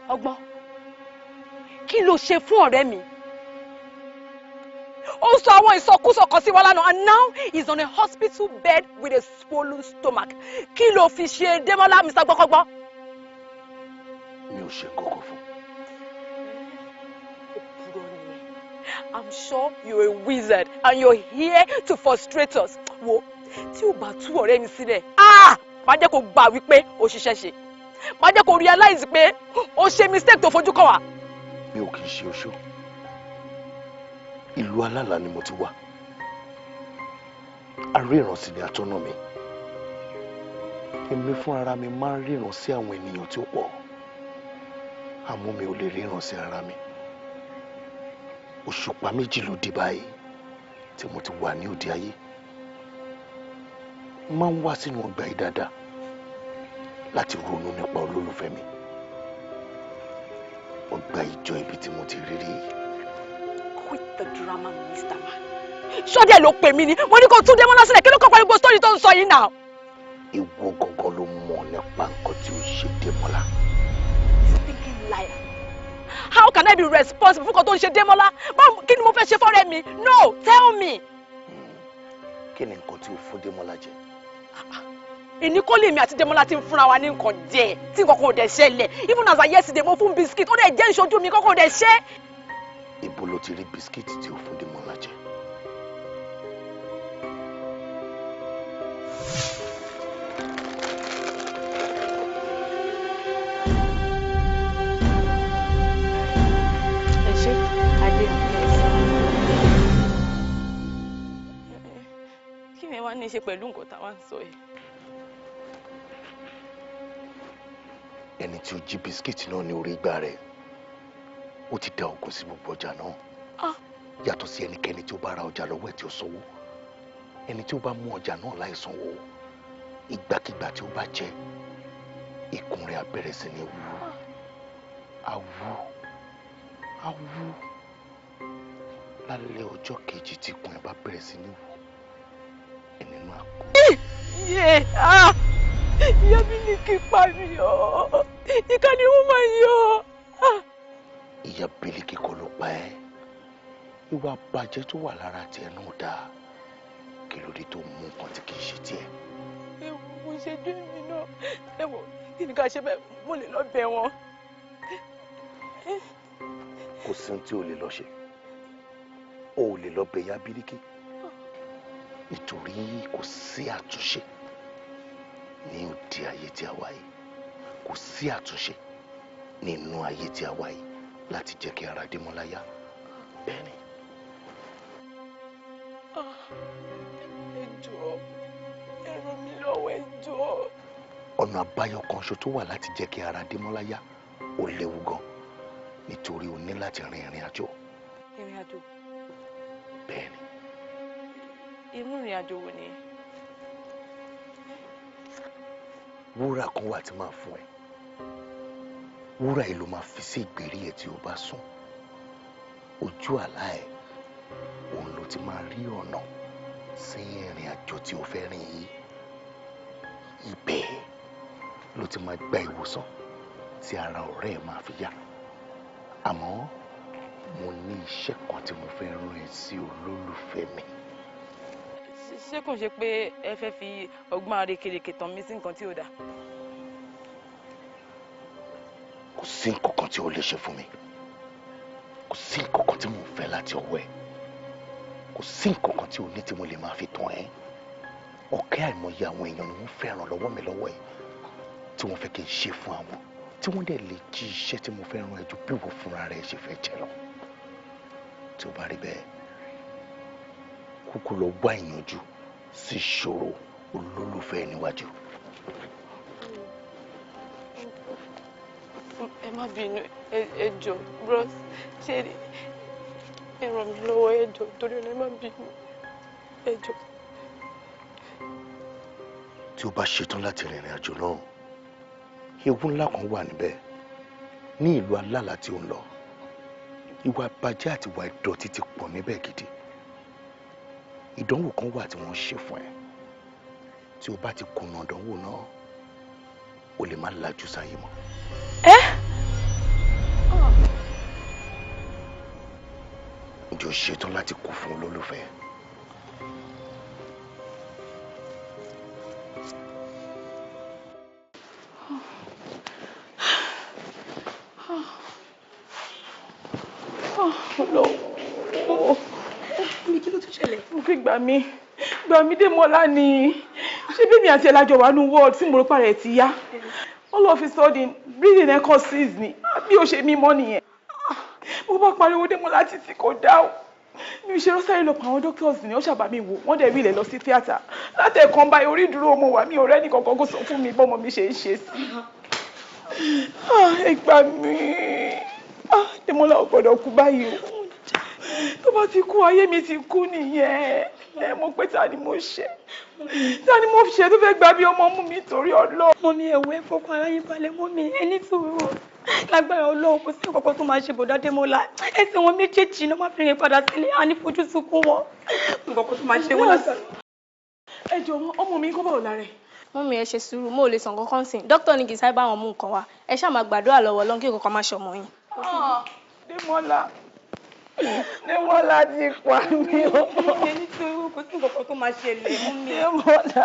Ọgbọ́n, kí ló ṣe fún ọ̀rẹ́ mi? Ó sọ àwọn ìsọkúsọ kan sí wa lánàá, and now he's on a hospital bed with a swollen stomach. Kí ló fi ṣe Démọ́lá, Mr. Gbọ́kọ́gbọ́? Mi ò ṣe kókó fún. Òpùrọ́ ni ẹ́. I'm sure you're a wizard and you're here to frustrate us. Wo, tí o bá tú ọ̀rẹ́ mi sílẹ̀, ah, má jẹ́ kó gbà wípé o ṣiṣẹ́ ṣe, má jẹ́ kó realize pé o ṣe mistake tó fojú kàn wá. Mi ò kì í ṣe oṣó. Ìlú alálàá ni mo ti wá. Aríran sì ni atọ́nà mi. Èmi fún ara mi máa ń ríran sí àwọn ènìyàn tí ó pọ̀, àmọ́ mi ò lè ríran sí ara mi. Òṣùpá 2 ló di báyìí tí mo ti wà ní òde ayé. Máa ń wá sínú ọgbà yìí dáadáa láti ronú nípa olólùfẹ́ mi. Ọgbà ìjọ ibi tí mo ti rí rí. Quit the drama, Mr. Man. Ṣọ́dẹ̀ ló pè mí ni mo ní kó tún Démọ́lá sílẹ̀. Kí ló kọ́ pẹ̀lú gbogbo story tó ń sọ yìí náà? Ìwọ gangan ló mọ̀ nípa nǹkan tí ó ṣe Démọ́lá. Speaking liar. How can I be responsible fún nǹkan tó ń ṣe Démọ́lá? Báwo? Kí ni mo fẹ́ ṣe fọ́rẹ́ mi? No, tell me. Kí ni nǹkan tí ó fún Démọ́lá jẹ? Èní kọ́ lèmi àti Démọ́lá ti ń fúnra wa ní nǹkan jẹ tí nǹkan kan ò dẹ̀ ṣẹlẹ̀. Even as I yesterday, mo fún biscuit, ó dẹ̀ jẹ́ ìṣojú mi, kọ́kọ́ ò dẹ̀ ṣe. Ibo ló ti rí biscuit tí ó fún Démọ́lá jẹ? Ẹ ṣe adé. Kí ni ẹ wá ní í ṣe pẹ̀lú nǹkan táwa ń sọ yìí? Ẹni tí ó jí bisikíìtì náà ní orí igbá rẹ̀, ó ti da ògùn sí gbogbo ọjà náà. Yàtọ̀ sí ẹnikẹ́ni tí ó bá ra ọjà lọ́wọ́ ẹ̀ tí ó sanwó. Ẹni tí ó bá mú ọjà náà láì sanwó, ìgbàkigbà tí ó bá jẹ, ikùn rẹ̀ á bẹ̀rẹ̀ sí ní wú, á wú, á wú. Lálẹ́ ọjọ́ kejì tí ikùn ẹ̀ bá bẹ̀rẹ̀ sí ní wú, ẹni náà kú. Yé ah, ìyá mi ní kí pa mí o, ìka ni wọ́n máa yọ. Ìyá Bílíkì kọ́ ló pa ẹ́. Ìwà bàjẹ́ tó wà lára tiẹ̀ náà dáa. Kí ló dé tó mú nǹkan tí kì í ṣe tiẹ̀? Ewu, mo ṣe dé mi náà. Ẹ wò, kí ni ká ṣe bẹ́ẹ̀? Mo lè lọ bẹ̀ wọ́n. Kò sí ohun tí o lè lọ ṣe. O ò lè lọ bẹ̀ ìyá Bílíkì nítorí kò sí àtúnṣe ní òde ayé tí a wà yìí. Kò sí àtúnṣe nínú ayé tí a wà yìí láti jẹ́ kí ara Démọ́lá yá. Bẹ́ẹ̀ ni. Ẹ jọ̀ọ́, ẹ ràn mí lọ́wọ́, ẹ jọ̀ọ́. Ọ̀nà àbáyọ kan ṣo tó wà láti jẹ́ kí ara Démọ́lá yá ó léwu gan, nítorí o ní láti rin ìrìn àjò. Ìrìn àjò? Bẹ́ẹ̀ ni. Irú ìrìn àjò wo ni? Wúrà kan wà tí máa fún ẹ. Wúrà yìí ló máa fi sí ìgbèrí ẹ tí o bá sùn. Ojú àlá ẹ, òun ló ti máa rí ọ̀nà sí ìrìn àjò tí o fẹ́ rìn yìí. Ibẹ̀ ló ti máa gba ìwòsàn tí ara ọ̀rẹ́ ẹ máa fi yá. Àmọ́ mo ní iṣẹ́ kan tí mo fẹ́ rán ẹ sí olólùfẹ́ mi. Ṣé kò ṣe pé ẹ fẹ́ fi ọgbọ́n àrékèrèkè tàn mí sí nǹkan tí ò dáa? Kò sí nǹkan kan tí o lè ṣe fún mi. Kò sí nǹkan kan tí mò ń fẹ́ láti ọwọ́ ẹ. Kò sí nǹkan kan tí o ní tí mo lè máa fi tàn ẹ́. Ọ̀kẹ́ àìmọye àwọn èèyàn ni wọ́n fẹ́ ràn lọ́wọ́ mi lọ́wọ́ ẹ̀, tí wọ́n fẹ́ kí n ṣe fún àwọn, tí wọ́n dẹ̀ lè jí iṣẹ́ tí mo fẹ́ ràn ẹ́ ju bí wọ́n fúnra rẹ̀ ṣe fẹ́ jẹ lọ. Tí o bá rí bẹ́ẹ̀, kúkú lọ wá ìyànjú sí ìṣòro olólùfẹ́ níwájú. Ẹ má bínú, ẹ jọ̀ọ́, bros, ṣé ẹ ràn mí lọ́wọ́, ẹ jọ̀ọ́, torí ẹ má bínú, ẹ jọ̀ọ́. Tí o bá ṣetán láti rìnrìn àjò náà, ewu ńlá kan wà níbẹ̀ ní ìlú alálà tí ó ń lọ. Ìwà ìbàjẹ́ àti ìwà ìdọ̀tí ti pọ̀ níbẹ̀ gidi. Ìdánwò kan wà tí wọ́n ṣe fún ẹ. Tí o bá ti kùnà ìdánwò náà, o lè má lajú sáyé mọ́. Ẹ́! Ǹjẹ́ o ṣetán láti kú fún olólùfẹ́? Ọlọ́run mi, kí ló tún ṣẹlẹ̀? Mo fi gbà mí, gbà mí, Démọ́lá ni. Ṣé bí mi àti ẹ̀ lájọ wà nù ward tí mo rò parẹ́ ti yá? All of a sudden, breathing ẹ̀ kàn seize ni, bí ó ṣe mímọ́ nìyẹn. Mo bá pariwo Démọ́lá títí, kò dáhùn. Mi ò ṣe rọ́sáré lọ pa àwọn doctors ni ó ṣàbá mi wò, wọ́n dẹ̀ rí ilẹ̀ lọ sí theatre. Látẹ̀kàn báyìí, orí ìdúró mo wà, mi ò rẹ́ni kankan kó sọ fún mi bọ́mọ mi ṣe ń ṣe sí. Ẹ gbà mí, Démọ́lá ò gbọ́dọ̀ kú báyìí o. Tó bá ti kú, ayé mi ti kú nìyẹn. Ẹ mọ̀ pé ta ni mo ṣe, ta ni mo ṣe tó fẹ́ gbà bí ọmọ mú mi torí Ọlọ́run? Mummy, ẹ̀wọ̀, ẹ fọkàn ara yín balẹ̀. Mummy, ẹ ní sùúrù. Lágbára Ọlọ́run, kò sí nǹkan tó máa ṣe bọ̀dá Démọ́lá. Ẹsẹ̀ wọn méjèèjì náà máa fi rìn padà sílé, àní fojú sunkún wọn. Nǹkan tó máa ṣe wọn lágbára. Ẹ jọ̀wọ́, ọmọ mi kọ́, báwo lára ẹ̀? Mummy, ẹ ṣe sùúrù. Mo ò lè sàn kankan sìn. Dókítà ní kì í sáré bá wọn mú nǹkan wá. Ẹ ṣáà máa gbàdúrà lọ́wọ́ Ọlọ́run kí nǹkan kan má ṣe ọmọ yín. Démọ́lá, Démọ́lá ti pa mí o. Ẹ ní sùúrù, kò sí nǹkan tó máa ṣẹlẹ̀, mummy. Démọ́lá,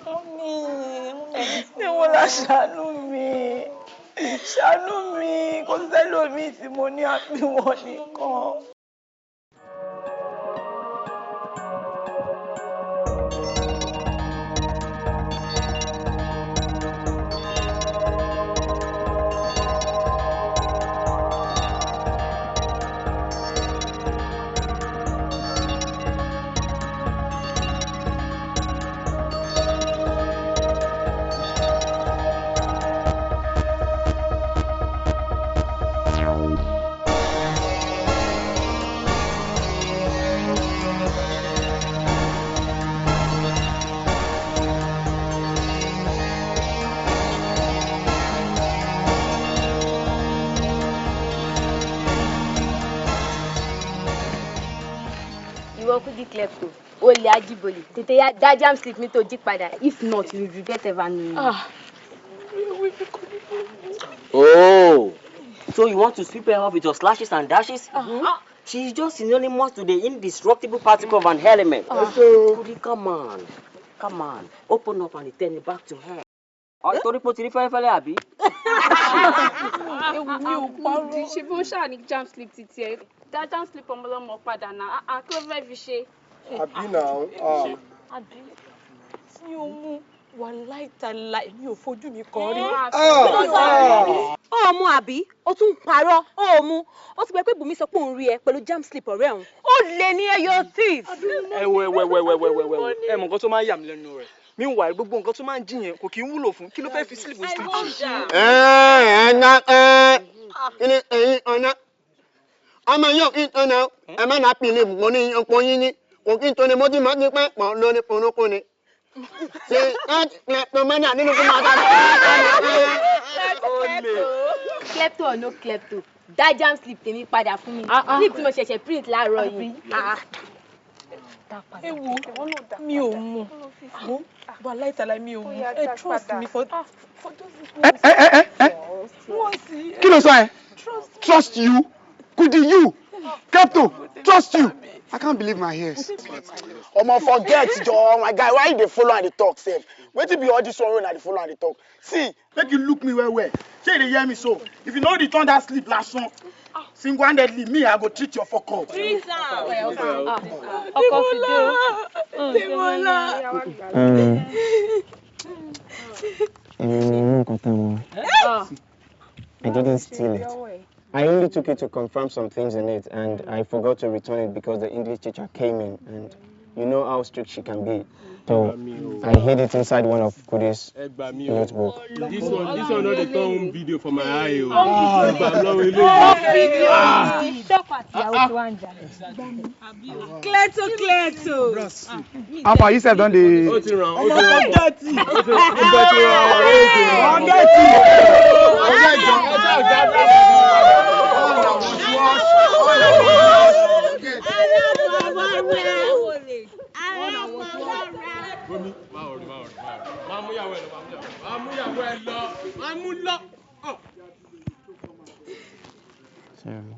Mummy, mummy, ẹ ní sùúrù. Démọ́lá, ṣàánú mi, ṣàánú mi. Kò sẹ́lòmíì tí mo ní àfiwọ́ nìkan. Ìwọ Kudi klepto, olè ajíbolè, tètè ya dá JAMB slip mi tó jí padà. If not, you will regret ever knowing me. Oh, so you want to sweep her off with your slashes and dashes? She's just synonymous to the indestructible particle of an element. Kudi, come on. Come on. Open up and return it back to her. Ọ̀ torí pé o ti rí fẹ́lẹ́fẹ́lẹ́, àbí? Ewu mi ò parọ́. Ṣe bí ó ṣáà ní JAMB slip títí ẹ dá JAMB slip ọmọlọ́mọ padà náà. Ah, kí ló fẹ́ fi ṣe? Àbí náà. Àbí tí o mú wàláì tàláì, mi ò fojú mi kàn rí. Ó mú àbí? Ó tún ń parọ́. Ó mú, ó ti gbẹ pé Bùnmi sọ pé òun rí ẹ pẹ̀lú JAMB slip ọ̀rẹ́ òun. Ó lè ní ẹyọ thief. Ẹ wo, ẹ wo, ẹ wo, ẹ wo, ẹ wo, ẹ wo, ẹ mọ nǹkan tó máa ń yà mí lẹ́nu rẹ̀. Meanwhile, gbogbo nǹkan tó máa ń jiyàn kò kí ń wúlò fún. Kí ló fẹ́ fi slip slip ṣe? Ẹ ẹ ná ẹ kí ni ẹ̀yin ọ̀nà ọmọ yóò kí n tó náà, ẹ má nà pìlì mọ́ ní ọ̀pọ̀ yín ní kò kí n tó ní mo ti máa ti pẹ́ pọ̀ lórí burúkú ni. Ṣe ẹ tó mẹ́ta nínú kó máa dáná. Klepto or no klepto, dá JAMB slip tèmi padà fún mi, slip tí mo ṣẹ̀ṣẹ̀ print láàárọ̀ yìí. Ẹ wo, mi ò mú wàláì tàláì, mi ò mú. Ẹ trust me for just ẹ ẹ ẹ ẹ once. Kí ló sọ ẹ? Trust you, Kudi, you klepto, trust you? I can't believe my ears. Omo, forget jor. My guy, why you dey follow am dey talk sef? Wetin be all this one wey una dey follow am dey talk? See, make you look me well well. Shey you dey hear me so? If you no return that slip lásán, single-handedly, me, I go treat your fuck up. Ọkọ ti dé o. Démọ́lá. Èmi ni mú nǹkan tán wọn. I didn't steal it. I only took it to confirm some things in it, and I forgot to return it because the English teacher came in, and you know how strict she can be. So I hid it inside one of Kudi's notebook. This one no dey turn home video for my eye o. Ẹ gbà mí lọ́wọ́ eléyìí. Ah! Ìyàwó tí wàá ń jà. Klepto, klepto. How far, you sef don dey. Ó ti ràn, ó ti ràn, ó ti ràn, ó ti ràn, ó ti ràn. Forget it. Ọjọ́ ìjọ ọjọ́ ìjọ. Bomi, má worry, má worry, má worry. Má mú ìyàwó ẹ lọ, má mú ìyàwó ẹ lọ, má mú lọ. Ọ̀. Sorry.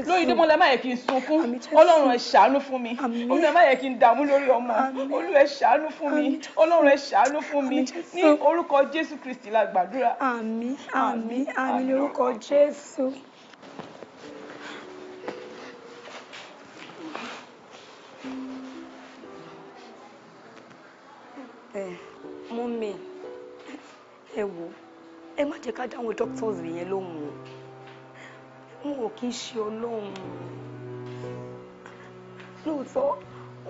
Lórí Démọ́lá, ẹ má yẹ kí n sunkún. Ọlọ́run, ẹ ṣàánú fún mi. Olúwa, ẹ má yẹ kí n dààmú lórí ọmọ. Olúwa, ẹ ṣàánú fún mi. Ọlọ́run, ẹ ṣàánú fún mi. Ní orúkọ Jésù Kristi la gbàdúrà. Àmín, àmín, àmín lórúkọ Jésù. Ẹ mummy, ẹ wò, ẹ má jẹ́ ká dá àwọn doctors yẹn lóhùn o. Wọn ò kí ń ṣe Ọlọ́run. Lóòótọ́,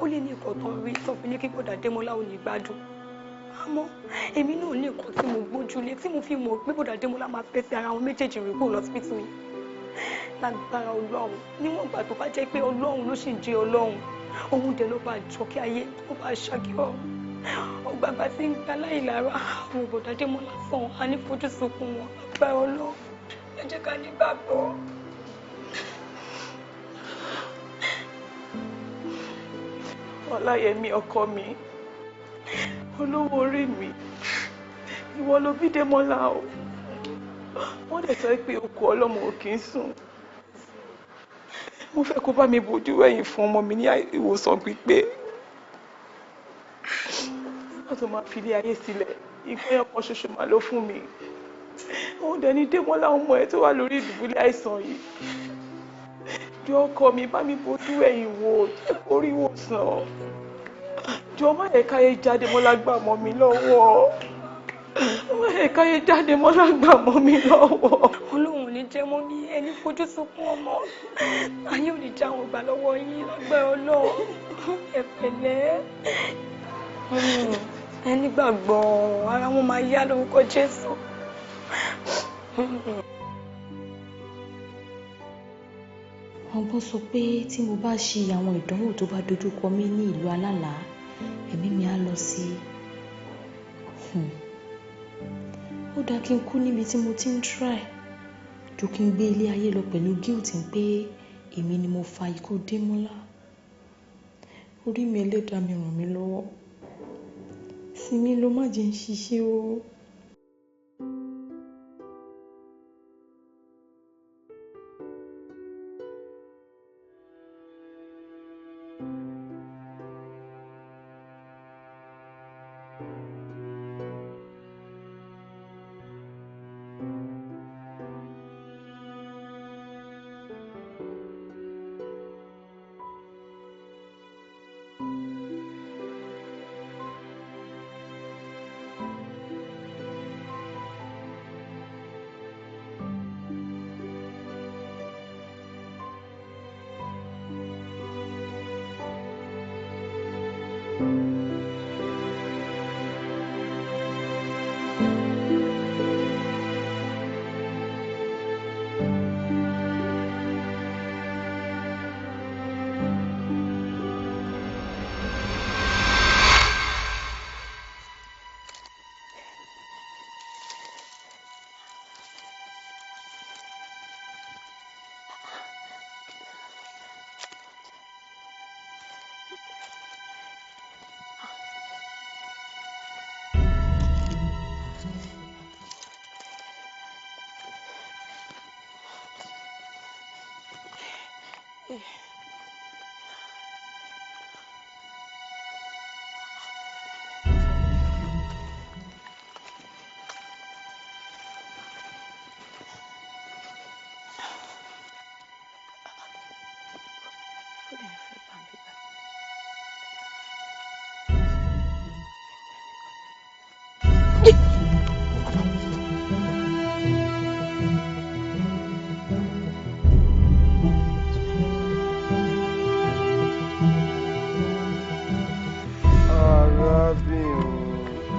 ó lè ní nǹkan tó ń rí tó fi ní kí bọ̀dà Démọ́lá ò ní gbádùn, àmọ́ èmi náà ní nǹkan tí mo gbójúlé tí mo fi mọ̀ pé bọ̀dà Démọ́lá máa fẹsẹ̀ ara wọn méjèèjì rìn kúrò lọ́sibítù yìí lágbára Ọlọ́run. Níwọ̀n ìgbà tó bá jẹ́ pé Ọlọ́run ló sì ń jẹ́ Ọlọ́run, òun dẹ̀ ló bá jọ kí ayé ó bá ṣàkíyọ̀ ọ̀gbàgbà tí ń gba láì lára àwọn bọ̀dà Démọ́lá sàn á ní fojú sunkún wọn lágbára Ọlọ́run. Ẹ jẹ́ ká nígbàgbọ́. Ọláyẹmí ọkọ mi, olówó orí mi, ìwọ ló bí Démọ́lá o. Wọ́n dẹ̀ sọ pé okùn ọlọ́mọ ò kì í sùn. Mo fẹ́ kó bá mi bójú wẹ̀yìn fún ọmọ mi ní ìwòsàn pípé. Wọ́n tó máa fi ilé ayé sílẹ̀, ìpín ọkàn ṣoṣo máa ló fún mi. Òun dẹ̀ ni Démọ́lá ọmọ ẹ tó wà lórí ìdùbúlẹ̀ àìsàn yìí. Jọ ọkọ mi, bá mi bójú ẹ̀yìn wò, jẹ́ kó rí ìwòsàn. Jọ, má yẹ káyé jáde mọ́ lágbà mọ́ mi lọ́wọ́. Má yẹ káyé jáde mọ́ lágbà mọ́ mi lọ́wọ́. Ọlọ́run ò ní jẹ́ mọ́ mi ẹni fojú sunkún ọmọ. Ayé ò ní já àwọn gbà lọ́wọ́ yín lágbára Ọlọ́run. Ẹ pẹ̀lẹ́, ẹ nígbàgbọ́, ara wọn máa yá lórúkọ Jésù. Ọgbọ́n sọ pé tí mo bá ṣe àwọn ìdánwò tó bá dojúkọ mí ní ìlú alálàá, ẹ̀mí mi á lọ sí i. Ó dáa kí n kú níbi tí mo ti ń try ju kí n gbé ilé ayé lọ pẹ̀lú guilt pé èmi ni mo fa ikú Démọ́lá. Orí mi, ẹlẹ́dàá mi, ràn mí lọ́wọ́. Sinmi ló má jẹ́ ń ṣiṣẹ́ o. Arábìnrin,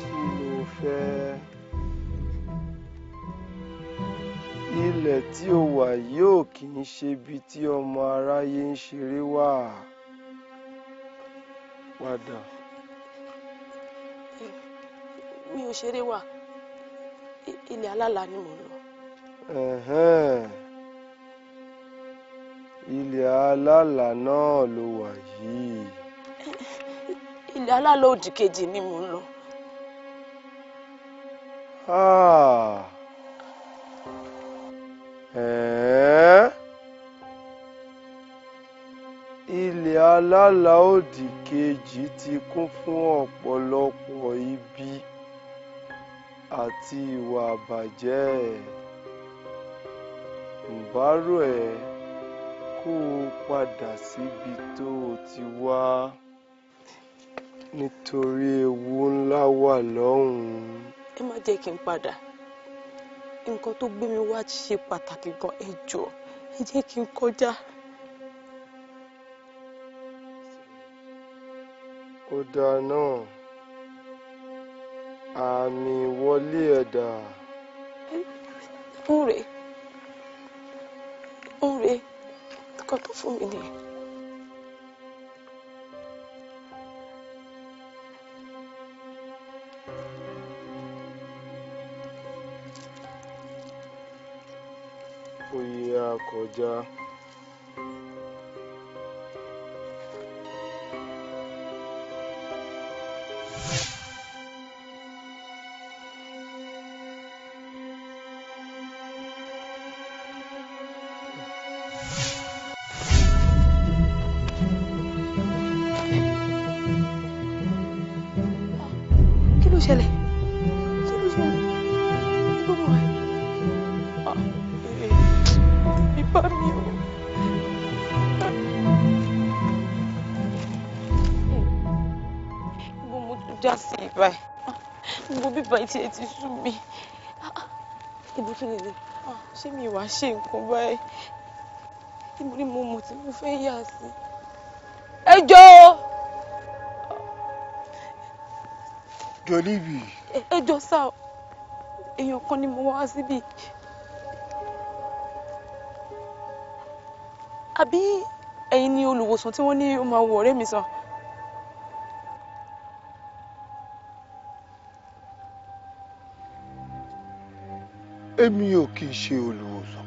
kí ló fẹ́? Ilẹ̀ tí o wà yóò kì í ṣe ibi tí ọmọ aráyé ń ṣeré wà. Padà. Mi ò ṣeré wà, ilẹ̀ alálàá ni mò ń lọ. Ẹ̀hẹ́n. Ilẹ̀ alálàá náà ló wà yìí. Ilẹ̀ alálàá òdì kejì ni mò ń lọ. Ah. Ẹ̀ẹ́. Alálàá òdì kejì ti kún fún ọ̀pọ̀lọpọ̀ ibi àti ìwà àbàjẹ́. Ǹ bá rọ̀ ẹ́ kó o padà síbi tó o ti wá, nítorí ewu ńlá wà lọ́hùn-ún. Ẹ má jẹ́ kí n padà. Nǹkan tó gbé mi wá ṣe pàtàkì gan. Ẹ jọ̀ọ́, ẹ jẹ́ kí n kọjá. Ó dáa náà, àmì ìwọlé ẹ dà? Ń rèé, ń rèé, nǹkan tó fún mi nìyẹn. Ó yá, kọjá. Kí ló ṣẹlẹ̀? Kí ló ṣẹlẹ̀? Ibo mo wà? Ah, ìbá mi o. Ibo mo tún já sí ìbá ẹ̀? Ibo bíbá etí ẹ ti sú mi. Ibo tún lè lè? Ṣé mi wàá ṣe nǹkan báyìí? Ibo ni mo mọ̀ tí mo fẹ́ yà sí? Ẹ jọ̀ọ́ o. Jolíbì. Ẹ jọ̀ọ́ sá o, èèyàn kan ni mo wá síbí. Àbí ẹ̀yin ni olùwòsàn tí wọ́n ní ó máa wo ọ̀rẹ́ mi sàn? Èmi ò kì í ṣe olùwòsàn.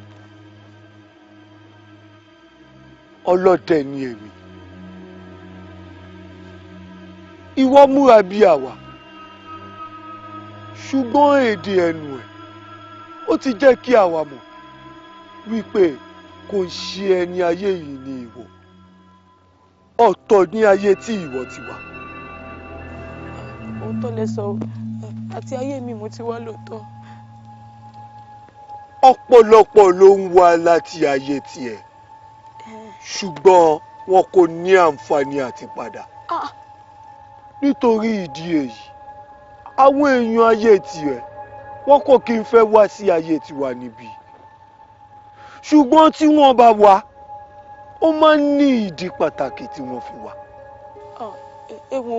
Ọlọ́dẹ ni èmi. Ìwọ múra bí àwa, ṣùgbọ́n èdè ẹnu ẹ̀ ó ti jẹ́ kí àwa mọ̀ wípé kò ń ṣe ẹni ayé yìí ni ìwọ. Ọ̀tọ̀ ní ayé tí ìwọ ti wà. Òótọ́ lẹ sọ o, àti ayé mi mo ti wá lóòótọ́. Ọ̀pọ̀lọpọ̀ ló ń wá láti ayé tiẹ̀, ṣùgbọ́n wọn kò ní àǹfààní àti padà. Nítorí ìdí èyí, àwọn èèyàn ayé tiẹ̀ wọn kò kí ń fẹ́ wá sí ayé tiwa níbí. Ṣùgbọ́n tí wọ́n bá wá, ó máa ń ní ìdí pàtàkì tí wọ́n fi wá. Ẹ wo,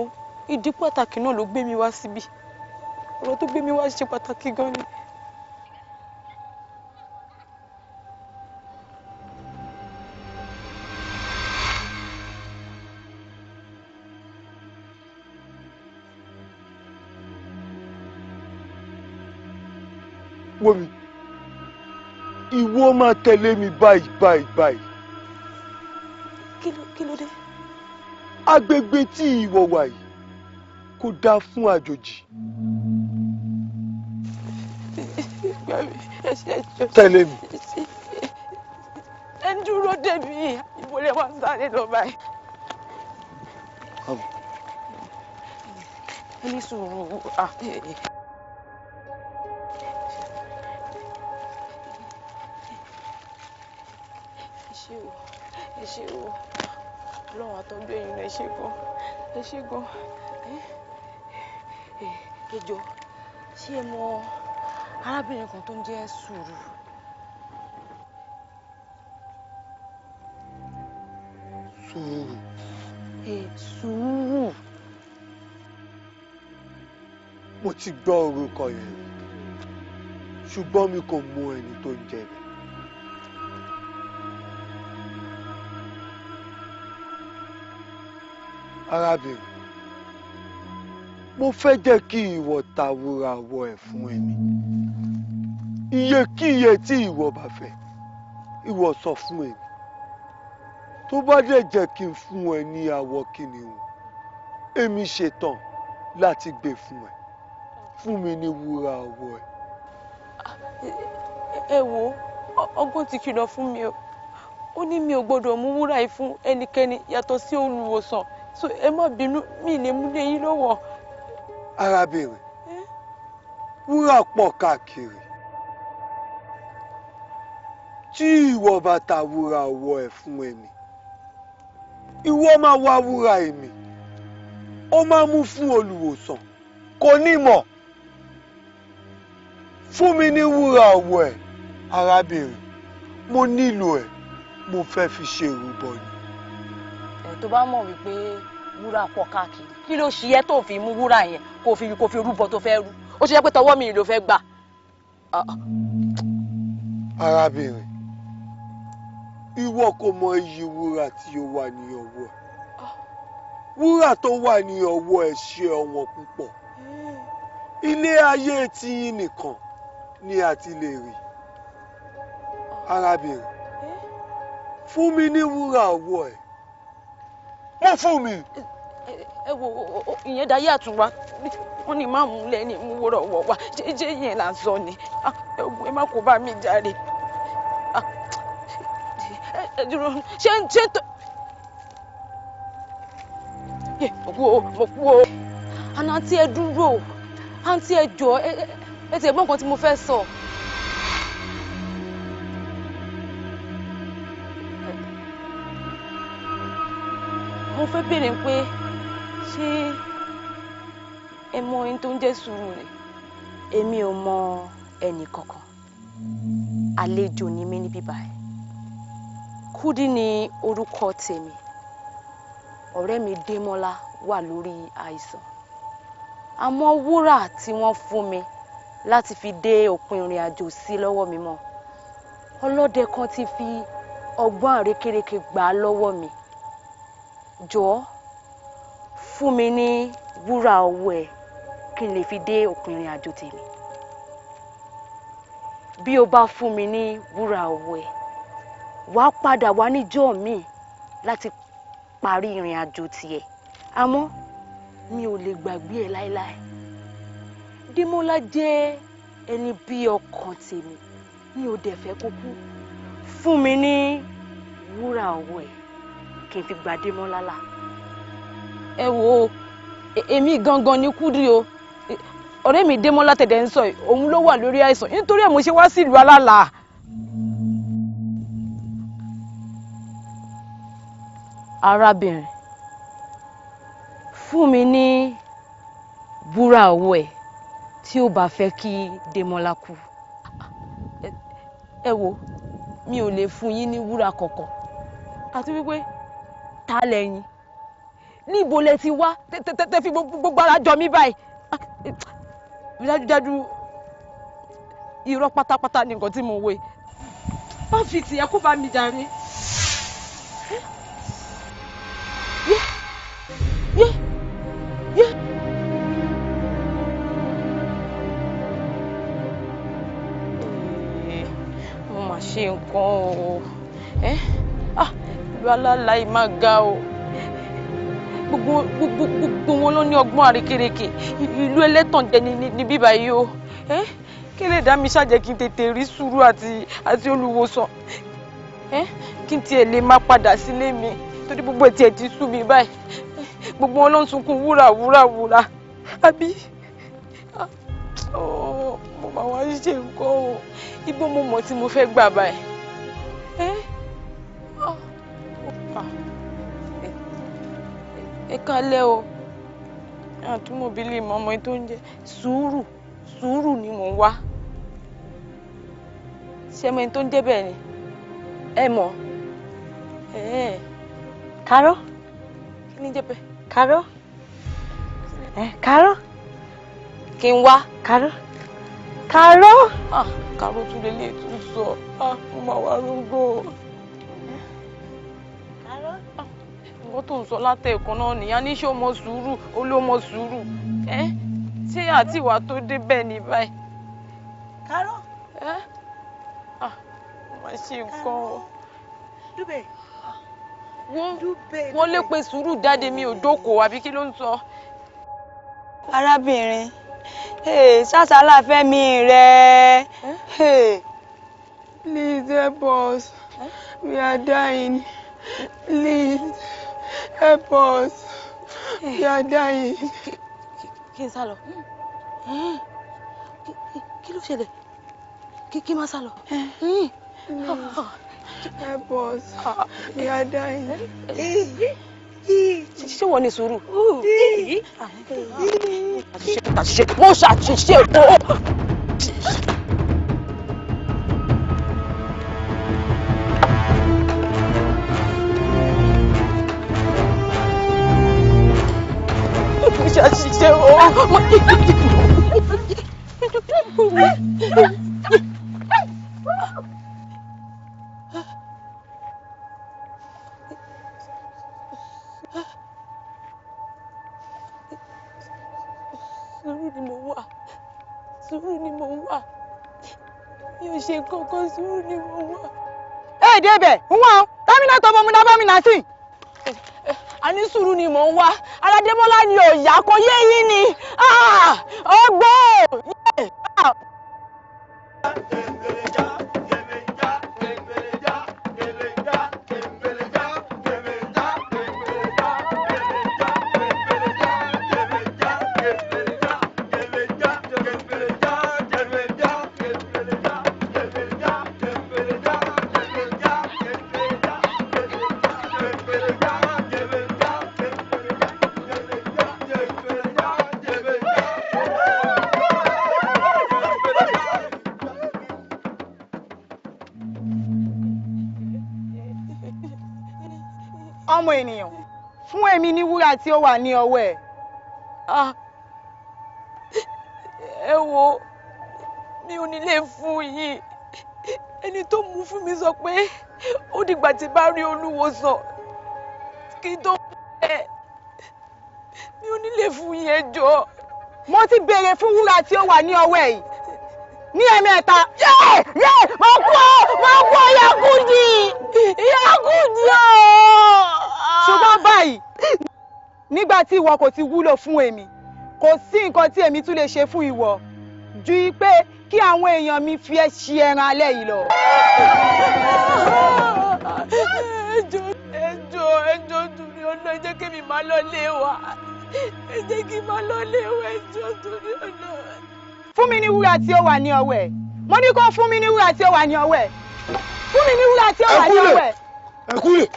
ìdí pàtàkì náà ló gbé mi wá síbí. Ọ̀rọ̀ tó gbé mi wá ṣe pàtàkì gan ni. Wò mí, ìwọ máa tẹ̀lé mi báyìí báyìí báyìí. Kí ló dé? Agbègbè tí ìwọ wà yìí kò dáa fún àjòjì. Tẹ̀lé mi. Ẹ ń dúró dè mí, ibo lẹ wá ń sáré lọ báyìí? Ẹ ní sùúrù. Ẹ ṣé o, ẹ ṣé o. Ọlọ́run àtọ́jú ẹ̀yin náà, ẹ ṣé gan, ẹ ṣé gan. Ẹ jọ̀ọ́, ṣé ẹ mọ arábìnrin kan tó ń jẹ́ Sùúrù? Sùúrù. Sùúrù. Mo ti gbọ́ orúkọ yẹn rí, ṣùgbọ́n mi kò mọ ẹni tó ń jẹ́ bẹ́ẹ̀. Arábìnrin, mo fẹ́ jẹ́ kí ìwọ ta wúrà wọ ẹ̀ fún èmi. Iyekíye tí ìwọ bá fẹ́, ìwọ sọ fún èmi. Tó bá dẹ̀ jẹ́ kí n fún ẹ ní àwọ̀ kìnìún, èmi ṣetán láti gbé fún ẹ. Fún mi ní wúrà ọwọ́ ẹ. Ẹ wo, ọgbọ́n ti kìlọ̀ fún mi o. Ó ní mi ò gbọ́dọ̀ mú wúrà yìí fún ẹnikẹ́ni yàtọ̀ sí olùwòsàn, so ẹ má bínú, mi lè mú lé yín lọ́wọ́. Arábìnrin, wúrà pọ̀ káàkiri. Tí ìwọ bá ta wúrà ọwọ́ ẹ̀ fún èmi, ìwọ máa wá wúrà èmi, ó máa mú fún olùwòsàn, kò ní mọ̀. Fún mi ní wúrà ọwọ́ ẹ̀, arábìnrin, mo nílò ẹ̀, mo fẹ́ fi ṣe ìrúbọ ni. Ẹ tó bá mọ̀ wípé wúrà pọ̀ káàkiri, kí ló ṣe ẹ́ tó fi mú wúrà yẹn kó fi rúbọ tó fẹ́ rú? Ó ṣe jẹ́ pé tọwọ́ mi ló fẹ́ gbà? Arábìnrin, ìwọ kò mọ iyì wúrà tí ó wà ní ọwọ́ ẹ̀. Wúrà tó wà ní ọwọ́ ẹ̀ ṣe ọ̀wọ́n púpọ̀. Ilé ayé tiyín nìkan ni a ti lè rí. Arábìnrin, fún mi ní wúrà ọwọ́ ẹ̀. Mú fún mi. Ẹ wo, ìyẹn dayé àtúnwá. Wọn ní má mú lẹ́ni mú wúrà ọwọ́ wa ṣé yẹn là ń sọ ni? Ẹ wo, ẹ má kó bá mi jáde. Ẹ dúró, ṣé tó yẹ? Mo kú o, mo kú o. Àná àǹtí, ẹ dúró. Àǹtí, ẹ jọ, ẹ tẹ̀ gbọ́ nǹkan tí mo fẹ́ sọ. Mo fẹ́ béèrè pé ṣé ẹ mọ ẹni tó ń jẹ́ sùúrù ni? Èmi ò mọ ẹnì kankan, àlejò ni mí níbí báyìí. Kúdí ni orúkọ tèmi. Ọ̀rẹ́ mi Démọ́lá wà lórí àìsàn, àmọ́ wúrà tí wọ́n fún mi láti fi dé òpin ìrìn àjò sí lọ́wọ́ mi mọ́. Ọlọ́dẹ kan ti fi ọgbọ́n àrékérekè gbà á lọ́wọ́ mi. Jọ̀ọ́, fún mi ní wúrà ọwọ́ ẹ̀ kí n lè fi dé òpin ìrìn àjò tèmi. Bí o bá fún mi ní wúrà ọwọ́ ẹ̀, wàá padà wá níjọ́ míì láti parí ìrìn àjò tiẹ̀, àmọ́ mi ò lè gbàgbé ẹ láéláé. Démọ́lá jẹ́ ẹni bí ọkàn tèmi, mi ò dẹ̀ fẹ́ kó kú. Fún mi ní wúrà ọwọ́ ẹ̀ kí n fi gba Démọ́lá là. Ẹ wo, èmi gangan ni Kúdí o. Ọ̀rẹ́ mi Démọ́lá tẹ̀dẹ̀ ń sọ yìí, òun ló wà lórí àìsàn, nítorí ẹ̀ mo ṣe wá sílùú alálàá. Arábìnrin, fún mi ní wúrà ọwọ́ ẹ̀ tí ó bá fẹ́ kí Démọ́lá kú. Ẹ wo, mi ò lè fún yín ní wúrà kankan. Àti wípé ta lẹ̀yin? Níbo lẹ ti wá tẹ fi gbogbo ara jọ mí báyìí? Dájúdájú, irọ́ pátápátá ni nǹkan tí mo wé. Má fi tìyẹ kó bá mi jàre. Yé yé yé. Mo mà ṣe nǹkan o. Ẹ ah, ìlú aláàláì má ga o. Gbogbo gbogbo gbogbo wọn ló ní ọgbọ́n àrékérekè. Ìlú ẹlẹ́tànjẹ ní bíbá yìí o. Ẹ kí lè dá mi ṣàjẹ́ kí n tètè rí sùúrù àti olùwòsàn, ẹ kí n tiẹ̀ lè má padà sílé mi, torí gbogbo ẹ̀ tiẹ̀ ti sú mi báyìí. Gbogbo wọn ló ń sunkún wúrà, wúrà, wúrà, àbí? Mo máa wá ṣe nǹkan o. Ibo mo mọ̀ tí mo fẹ́ gbà báyìí? Ẹ kálẹ́ o. Àtúmọ̀bí lè mọ ọmọ tó ń jẹ sùúrù. Sùúrù ni mò ń wá. Ṣé ẹmọ ẹni tó ń jẹ́ bẹ́ẹ̀ ni? Ẹ mọ̀? Karo? Kí ni jẹ́ bẹ́ẹ̀? Karo? Karo? Kí n wá. Karo? Karo? Ah, Karo tún lè lè tún sọ. Ah, mo máa wá rúgbó. Karo? Nǹkan tó ń sọ látẹ̀ẹ̀kan náà nìyá ní ṣé o mọ sùúrù, ó ló mọ sùúrù. Ẹ ṣé àti ìwà tó dé bẹ́ẹ̀ ní báyìí? Karo? Ẹ ah, mo máa ṣe nǹkan o. Dúbẹ̀. Wọ́n lè pe sùúrù jáde, mi ò dókòó, àbí kí ló ń sọ? Arábìnrin, ṣàṣàlà fẹ́mi rẹ̀. Please help us. We are dying. Please, help us. We are dying. Kí n sá lọ. Kí ló ṣẹlẹ̀? Kí má sá lọ. Please, help us. We are dying. Ṣé wọ́n ní sùúrù? Àṣìṣe mo ṣàṣìṣe o. Mo ṣàṣìṣe o. Sùúrù ni mo wà, sùúrù ni mo wà, mi ò ṣe kankan, sùúrù ni mo wà. Ẹ débẹ̀ ń wọ́n támínà tó bọ́mú náà bọ́mí náà sí. A ní sùúrù ni mò ń wá, Aládémọ́lá ni ò yá, kò yé yín ni ọgbọ́n. Ọmọ ènìyàn, fún èmi ní wúrà tí ó wà ní ọwọ́ ẹ̀. Ẹ wo, mi ò ní lè fún yín. Ẹni tó mú fún mi sọ pé ó dìgbà tí bá rí olúwo sàn kí n tó fún ẹ. Mi ò ní lè fún yín, ẹ jọ̀ọ́. Mo ti béèrè fún wúrà tí ó wà ní ọwọ́ ẹ̀ yìí ní ẹ̀mẹ́ta. Yé yé, mo kú ọ, mo kú ọ, Ìyá Kúdì, Ìyá Kúdì o. Ṣùgbọ́n báyìí, nígbà tí ìwọ kò ti wúlò fún èmi, kò sí nǹkan tí èmi tún lè ṣe fún ìwọ ju pé kí àwọn èèyàn mi fi ẹ́ ṣe ẹran alẹ́ yìí lọ. Ẹ jọ̀ọ́, ẹ jọ̀ọ́, ẹ jọ̀ọ́, torí ọ̀nà, ẹ jẹ́ kí mi máa lọ lé wa, ẹ jẹ́ kí n máa lọ lé wa, ẹ jọ̀ọ́, torí ọ̀nà. Fún mi ní wúrà tí ó wà ní ọwọ́ ẹ̀. Mo ní kó fún mi ní wúrà tí ó wà ní ọwọ́ ẹ̀. Fún mi ní wúrà tí ó wà ní ọwọ́ ẹ̀. Ẹ kúlẹ̀.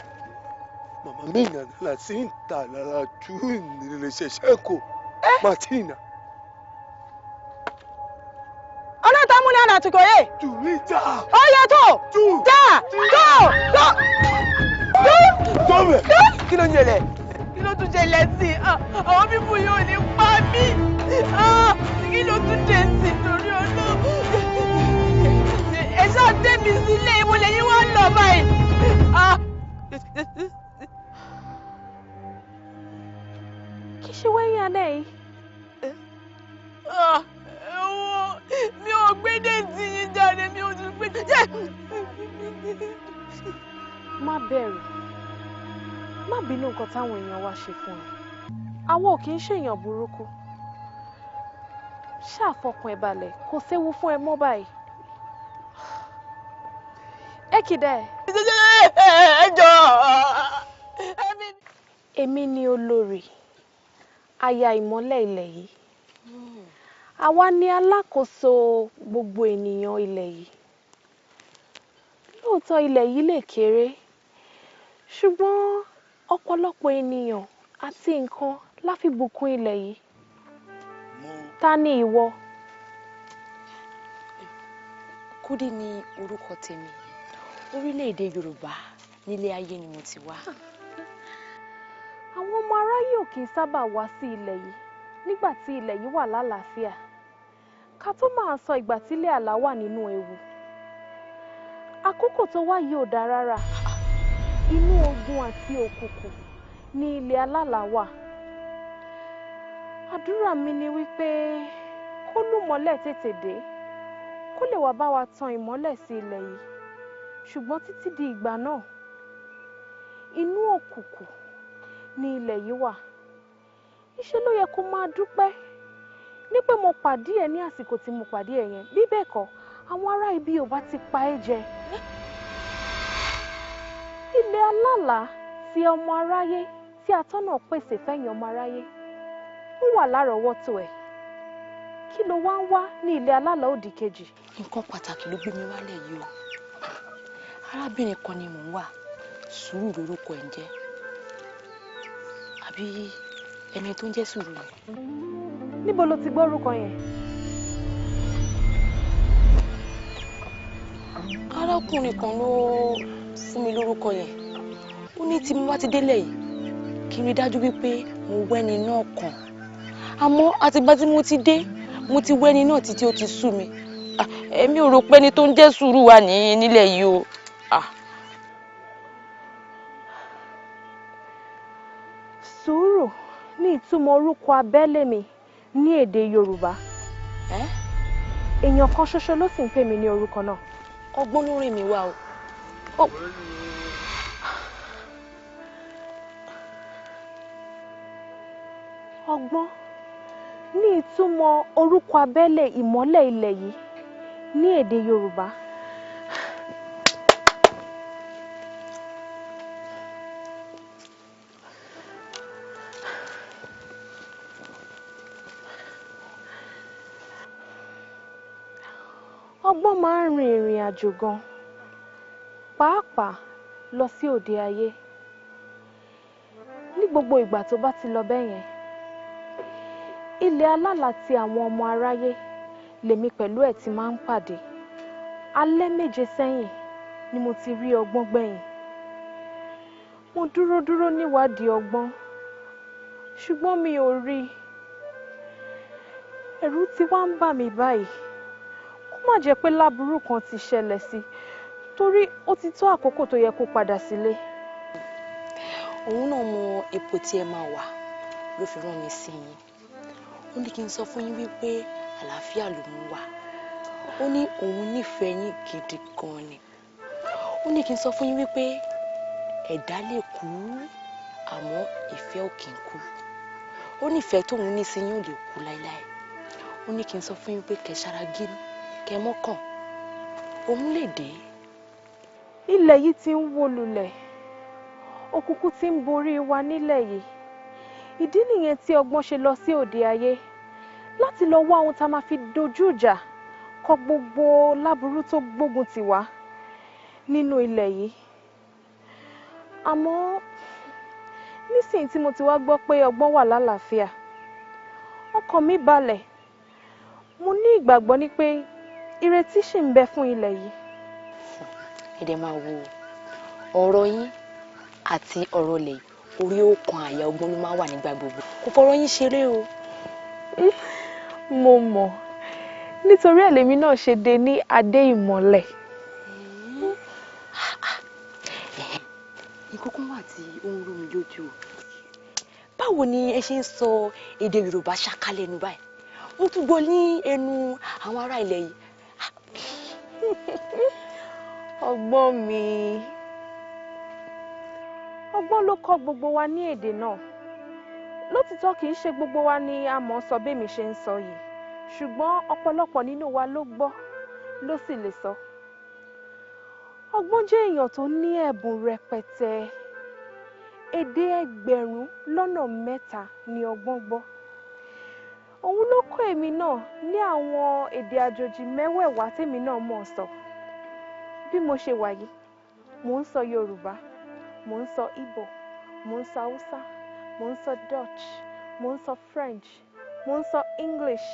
Màmá mi nàná la sí ń ta lára tú ìrìnlẹ̀ ṣẹ̀ṣẹ̀ kò. Martina. Ọlọ́ta múlẹ̀ àná àtúkọ̀ yé. Tùmíjà. Ó yẹ tó. Já. Tó. Tó. Tó. Kí ló ń ṣẹlẹ̀? Kí ló tún ṣẹlẹ̀ sí i? Àwọn bíbù yóò ní pa mí. Kí ló tún dé sí i torí ọ̀nà? Ẹ ṣáà tẹ́ mi sílé, ibo lẹ́yìn wá lọ báyìí. Kí ṣe wẹ́yìn alẹ́ yìí? Ẹ wo, mi ò gbé déètì yín jáde, mi ò tún gbé jáde. Má bẹ̀rù, má bínú nǹkan táwọn èèyàn wa ṣe fún ẹ. Àwọn ò kì í ṣèyàn burúkú. Ṣáà fọkàn ẹ balẹ̀, kò séwu fún ẹ mọ́ báyìí. Ẹ kìdẹ̀. Ẹ jọ̀ọ́. Èmi ni olórí, aya ìmọ́lẹ̀ ilẹ̀ yìí. Àwa ni alákòóso gbogbo ènìyàn ilẹ̀ yìí. Lóòótọ́ ilẹ̀ yìí lè kéré, ṣùgbọ́n ọ̀pọ̀lọpọ̀ ènìyàn àti nǹkan la fi bùkún ilẹ̀ yìí. Ta ni ìwọ? Kúdí ni orúkọ tèmi. Orílẹ̀-èdè Yorùbá nílé ayé ni mo ti wá. Àwọn ọmọ aráyé ò kì í sábà wá sí ilẹ̀ yìí nígbà tí ilẹ̀ yìí wà lálàáfíà. Ká tó máa sọ ìgbà tílé àlá wà nínú ewu. Àkókò tó wá yìí ò dáa rárá. Inú ogun àti òkùnkùn ni ilẹ̀ alálàá wà. Àdúrà mi ni wípé kólúmọ́lẹ̀ tètè dé, kó lè wá bá wa tan ìmọ́lẹ̀ sí ilẹ̀ yìí. Ṣùgbọ́n títí di ìgbà náà, inú òkùnkùn ni ilẹ̀ yìí wà. Ìṣe ló yẹ kó máa dúpẹ́ ní pé mo pàdé ẹ ní àsìkò tí mo pàdé ẹ yẹn. Bí bẹ́ẹ̀ kọ́, àwọn ará ibi ò bá ti pa ẹ́ jẹ. Ilé alálàá ti ọmọ aráyé tí atọ́nà pèsè fẹ́yìn ọmọ aráyé ó wà lárọ̀ọ́wọ́tó ẹ̀. Kí ló wá ń wá ní ilé alálàá òdì kejì? Nǹkan pàtàkì ló gbé mi wálẹ̀ yìí o. Arábìnrin kan ni mò ń wà, Sùúrù lórúkọ ẹ̀ ń jẹ́. Àbí ẹni tó ń jẹ́ Sùúrù ni? Níbo lo ti gbọ́ orúkọ yẹn? Arákùnrin kan ló fún mi lórúkọ yẹn. Ó ní tí mo bá ti délẹ̀ yìí, kí n rí dájú wípé mo wẹ́ni náà kàn. Àmọ́ àtìgbà tí mo ti dé, mo ti wẹ́ni náà títí ó ti sú mi. Èmi ò rò pé ẹni tó ń jẹ́ Sùúrù wà ní nílẹ̀ yìí o. Sùúrù ní ìtumọ̀ orúkọ abẹ́lé mi ní èdè Yorùbá. Èèyàn kan ṣoṣo ló sì ń pè mí ní orúkọ náà. Ọgbọ́n ló rìn mí wá o. Ọgbọ́n ní ìtumọ̀ orúkọ abẹ́lé ìmọ́lẹ̀ ilẹ̀ yìí ní èdè Yorùbá. Ọgbọ́n máa ń rin ìrìn àjò gan, pàápàá lọ sí òde ayé. Ní gbogbo ìgbà tó bá ti lọ bẹ́yẹn, ilẹ̀ alálàá ti àwọn ọmọ aráyé lèmi pẹ̀lú ẹ̀ ti máa ń pàdé. Alẹ́ 7 sẹ́yìn ni mo ti rí ọgbọ́n gbẹ̀yìn. Mo dúró dúró níwádìí ọgbọ́n, ṣùgbọ́n mi ò rí i. Ẹ̀rù ti wá ń bà mí báyìí. Kó má jẹ́ pé láburú kan ti ṣẹlẹ̀ sí i, torí ó ti tó àkókò tó yẹ kó padà sílé. Òun náà mọ ipò tí ẹ máa wà ló fi rán mi sí yín. Ó ní kí n sọ fún yín wípé àlàáfíà lòun wà. Ó ní òun nífẹ̀ẹ́ yín gidi gan ni. Ó ní kí n sọ fún yín wípé ẹ̀dá lè kú àmọ́ ìfẹ́ ò kì í kú. Ó ní ìfẹ́ tóun ní sí yín ò lè kú láéláé. Ó ní kí n sọ fún yín pé kẹ́ ṣara gírí, kẹ́ mọ́kàn, òun lè dé. Ilẹ̀ yìí ti ń wó lulẹ̀, òkùnkùn ti ń borí wa nílẹ̀ yìí. Ìdí nìyẹn tí ọgbọ́n ṣe lọ sí òde ayé láti lọ wá ohun tá a máa fi dojú ìjà kọ gbogbo láburú tó gbógun tì wá nínú ilẹ̀ yìí. Àmọ́ nísìnyí tí mo ti wá gbọ́ pé ọgbọ́n wà lálàáfíà, ọkàn mi balẹ̀. Mo ní ìgbàgbọ́ ní pé ìrètí ṣì ń bẹ fún ilẹ̀ yìí. Ẹ dẹ̀ máa wo ọ̀rọ̀ yín àti ọ̀rọ̀ ilẹ̀ yìí, orí ọkàn àyà ọgbọ́n ló máa wà nígbà gbogbo. Kò fọ̀rọ̀ yín ṣeré o. Mo mọ̀, nítorí ẹ̀ lèmi náà ṣe dé ní adé ìmọ́lẹ̀. Nǹkan kan wà tí ó ń rú mi lójú o. Báwo ni ẹ ṣe ń sọ èdè Yorùbá ṣáká lẹ́nu báyìí? Mo tún gbọ́ ní ẹnu àwọn ará ilẹ̀ yìí. Ọgbọ́n mi. Ọgbọ́n ló kọ́ gbogbo wa ní èdè náà. Lótìtọ́ kì í ṣe gbogbo wa ni a mọ̀ sọ bí èmi ṣe ń sọ yìí, ṣùgbọ́n ọ̀pọ̀lọpọ̀ nínú wa ló gbọ́ ló sì lè sọ. Ọgbọ́n jẹ́ èèyàn tó ní ẹ̀bùn rẹpẹtẹ. Èdè 3,000,000 ni ọgbọ́n gbọ́. Òun ló kọ́ èmi náà ní àwọn èdè àjòjì mẹ́wẹ̀ẹ̀wá tèmi náà mọ̀ sọ. Bí mo ṣe wà yìí, mò ń sọ Yorùbá, mò ń sọ Ìgbò, mò ń sọ Haúsá, mò ń sọ Dutch, mò ń sọ French, mò ń sọ English,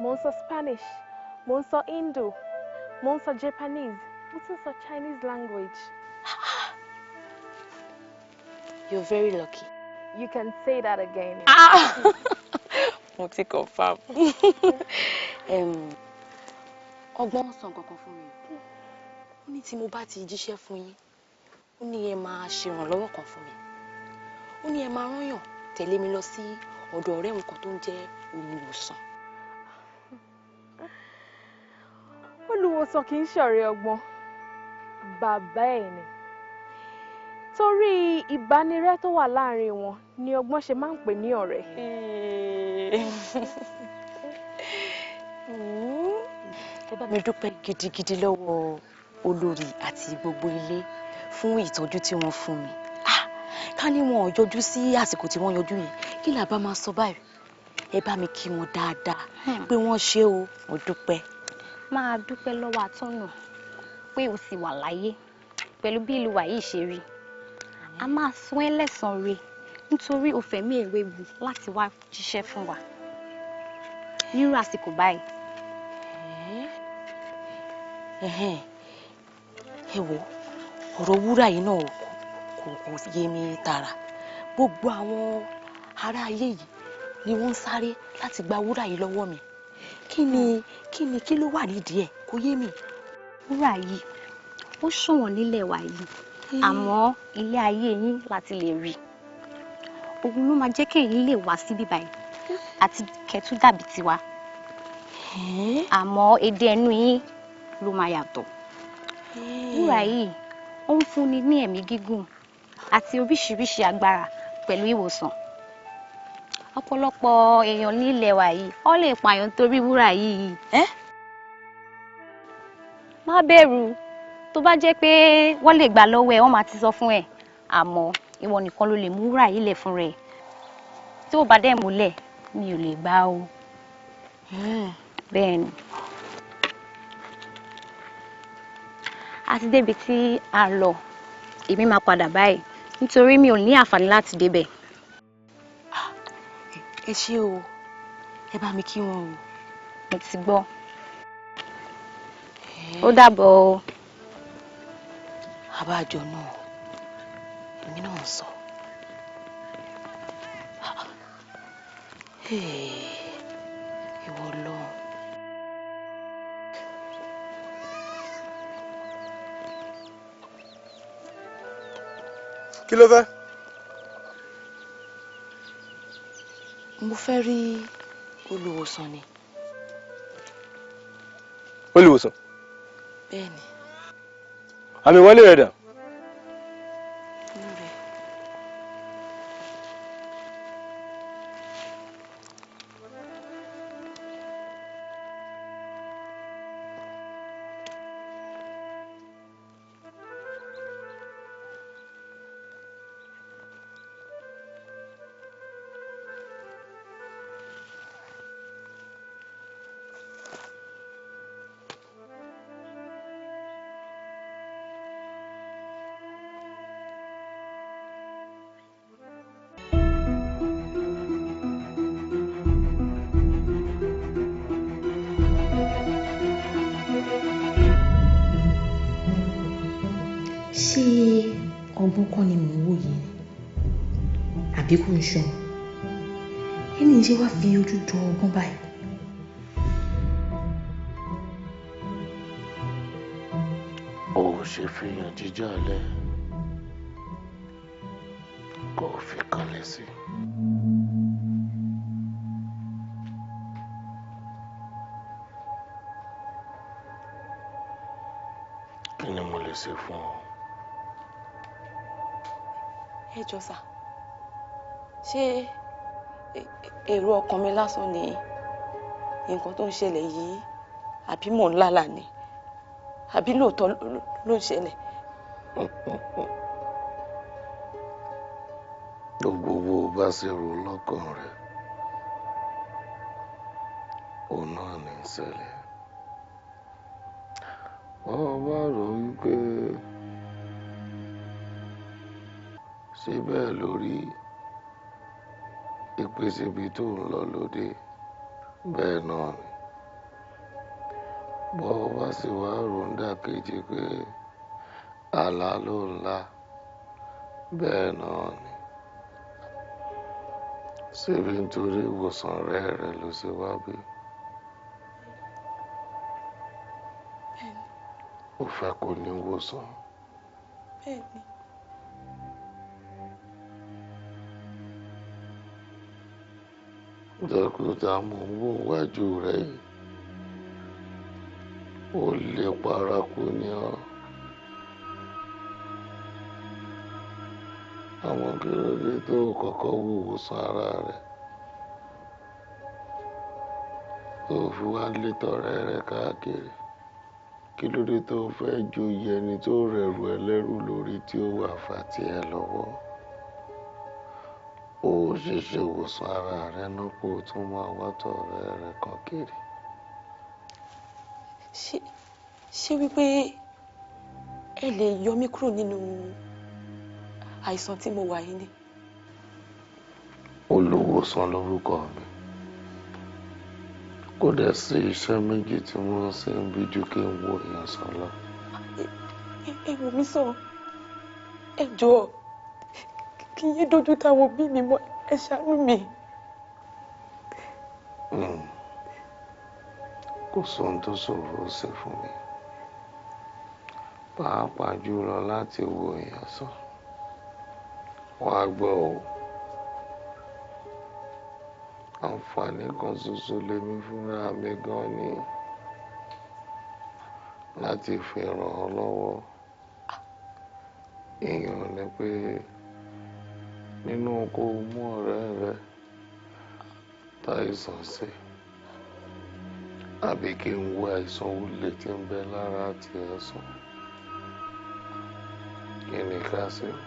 mò ń sọ Spanish, mò ń sọ Hindu, mò ń sọ Japanese, mo tún sọ Chinese language. You're very lucky. You can say that again. Mo ti confirm. Ọgbọ́n sọ nǹkan kan fún mi. Ó ní tí mo bá ti jíṣẹ́ fún yín, ó ní ẹ máa ṣèrànlọ́wọ́ kan fún mi. Ó ní ẹ máa rányàn tẹ̀lé mi lọ sí ọ̀dọ̀ ọ̀rẹ́ òun kan tó ń jẹ́ olùwòsàn. Olùwòsàn kì í ṣọ̀rẹ́ ọgbọ́n, bàbá ẹ̀ ni. Torí ìbánirẹ́ tó wà láàrin wọn ni ọgbọ́n ṣe máa ń pè ní ọ̀rẹ́. Ẹ bá mi dúpẹ́ gidigidi lọ́wọ́ olórí àti gbogbo ilé fún ìtọ́jú tí wọ́n fún mi. Ah, ká ní wọn ò yọjú sí àsìkò tí wọ́n yọjú yẹn, kí là bá máa sọ báyìí? Ẹ bá mi kí wọn dáadáa pé wọ́n ṣe o, mo dúpẹ́. Máa dúpẹ́ lọ́wọ́ atọ́nà pé o sì wà láyé pẹ̀lú bí ìlú wa yìí ṣe rí. A máa san ẹ́ lẹ́san re nítorí o fẹ̀mí ẹ̀ wewu láti wá jíṣẹ́ fún wa nírú àsìkò báyìí. Ẹ̀hẹ́n, ẹ wo ọ̀rọ̀ wúrà yìí náà kò yé mi tààrà. Gbogbo àwọn ará ayé yìí ni wọ́n ń sáré láti gba wúrà yìí lọ́wọ́ mi. Kí ni kí ló wà nídìí ẹ̀? Kò yé mi. Wúrà yìí ó ṣọ̀wọ́n nílẹ̀ wa yìí, àmọ́ ilé ayé yín láti lè rí òun ló máa jẹ́ kéyìn lè wá síbí báyìí àti kẹtù dàbí tiwa, àmọ́ èdè ẹnu yín ló máa yàtọ̀. Wúrà yìí ó ń fúnni ní ẹ̀mí gígùn àti oríṣiríṣi agbára pẹ̀lú ìwòsàn. Ọ̀pọ̀lọpọ̀ èèyàn nílẹ̀ wa yìí ó lè pààyàn torí wúrà yìí. Má bẹ̀rù, tó bá jẹ́ pé wọ́n lè gbà lọ́wọ́ ẹ, wọ́n máa ti sọ fún ẹ, àmọ́ ìwọ nìkan ló lè mú wúrà yìí lẹ̀ fún rẹ. Tí ò bá dẹ̀ múlẹ̀, mi ò lè gbà o. Bẹ́ẹ̀ ni, a ti débi tí a lọ, èmi máa padà báyìí nítorí mi ò ní àǹfààní láti débẹ̀. Ẹ ṣé o, ẹ bá mi kí wọn o. Mo ti gbọ́, ó dàbọ̀ o. Àbájọ náà èmi náà sọ. Ìwọ Ọlọ́run. Kí ló fẹ́? Mo fẹ́ rí olùwòsàn ni. Olùwòsàn? Bẹ́ẹ̀ni. Àmì ìwọlé rẹ̀ dà? Inú rẹ̀. Ṣé ọgbọ́n kọ́ ni mò ń wò yìí ni àbí kò ń ṣan ẹni ṣe wá fi ojú jọ ọgbọ́n báyìí? Ó ṣe fihàn jíjà lẹ kó o fi kalẹ̀ sí. Kí ni mo lè ṣe fún ọ? Ẹ jọ sà, ṣé èrò ọkàn mi lásán ni nǹkan tó ń ṣẹlẹ̀ yìí, àbí mò ń lálàá ni, àbí lóòótọ́ ló ń ṣẹlẹ̀? Gbogbo bó o bá ṣe rò lọ́kàn rẹ̀, òun náà ní í ṣẹlẹ̀. Bọ́ ọ bá rò wípé ṣé bẹ́ẹ̀ lórí ìpèsè ibi tó ń lọ lóde, bẹ́ẹ̀ náà ni. Bọ́ ọ bá sì wá rò ń dàkejì pé àlá ló ń lá, bẹ́ẹ̀ náà ni. Ṣebí nítorí ìwòsàn ọ̀rẹ́ rẹ ló ṣe wá bí? Ó fẹ́ kó ní ìwòsàn. Bẹ́ẹ̀ni. Dókítà, mò ń wò wájú rẹ yìí, ó lè paraku ní ọ. Àmọ́ kí ló dé tó o kọ́kọ́ wo ìwòsàn ara rẹ tó o fi wá lé tọ̀rẹ́ rẹ káàkiri? Kí ló dé tó fẹ́ joyè ẹni tó rẹrù ẹlẹ́rù lórí tí ó wà fà tiẹ̀ lọ́wọ́? Ó ṣẹ̀ṣẹ̀ wòsàn ara rẹ náà kó o tún máa wá tọ̀rẹ́ rẹ kan kiri. Ṣé wípé ẹ lè yọ mí kúrò nínú àìsàn tí mo wà yìí ni? Olùwòsàn lórúkọ mi. Kò dẹ̀ sí iṣẹ́ méjì tí wọ́n ń ṣe ń bí ju kí n wo èèyàn sàn lọ. Ẹ wò mí sàn, ẹ jọ̀ọ́, kí n yé dojú táwọn òbí mi mọ́, ẹ ṣàánú mi. Kò sóhun tó ṣòro ó ṣe fún mi, pàápàá jùlọ láti wo èèyàn sàn. Wàá gbọ́ o, àǹfààní kan ṣoṣo lèmi fúnra mi gan ni láti fi ràn ọ́ lọ́wọ́. Èèyàn ni pé nínú kó o mú ọ̀rẹ́ rẹ táìsàn sí, àbí kí n wo àìsàn olè tí ń bẹ lára tiẹ̀ sàn. Kí ni ká ṣe o?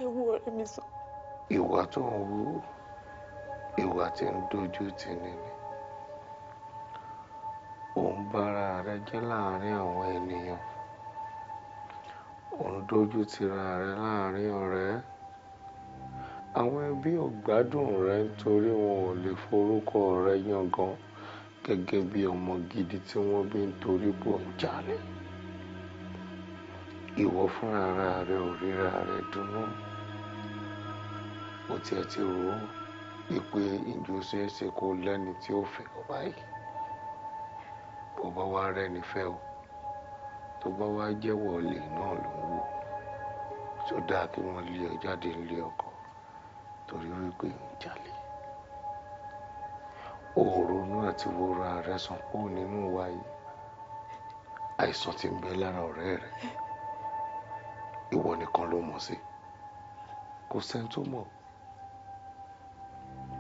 Ẹ wo ọ̀rẹ́ mi sàn. Ìwà tó ń wú, ìwà tí ń dojú tì ní ni. Ò ń bára rẹ jẹ́ láàárín àwọn ènìyàn. Ò ń dojú tira rẹ láàárín ọ̀rẹ́. Àwọn ẹbí ò gbádùn rẹ nítorí wọn ò lè forúkọ rẹ yangàn gẹ́gẹ́ bí ọmọ gidi tí wọ́n bí nítorí pò ń jalè. Ìwọ fúnra ara rẹ ò ríra rẹ dunnú. Ó tiẹ̀ ti rò ó wípé ìjọ ṣeé ṣe kó lẹ́ni tí ó fẹ́ ọ báyìí. Bó bá wá rẹ́ni fẹ́ ọ, tó bá wá jẹ́wọ́ olè náà ló ń wò. Ṣó dáa kí wọ́n lé ọ jáde nílé ọkọ torí wípé ń jalè? Ó ronú àti wòra rẹ sàn kúrò nínú ìwà yìí. Àìsàn tí ń bẹ lára ọ̀rẹ́ rẹ, ìwọ nìkan ló mọ̀ sí. Kò sẹ́ni tó mọ̀.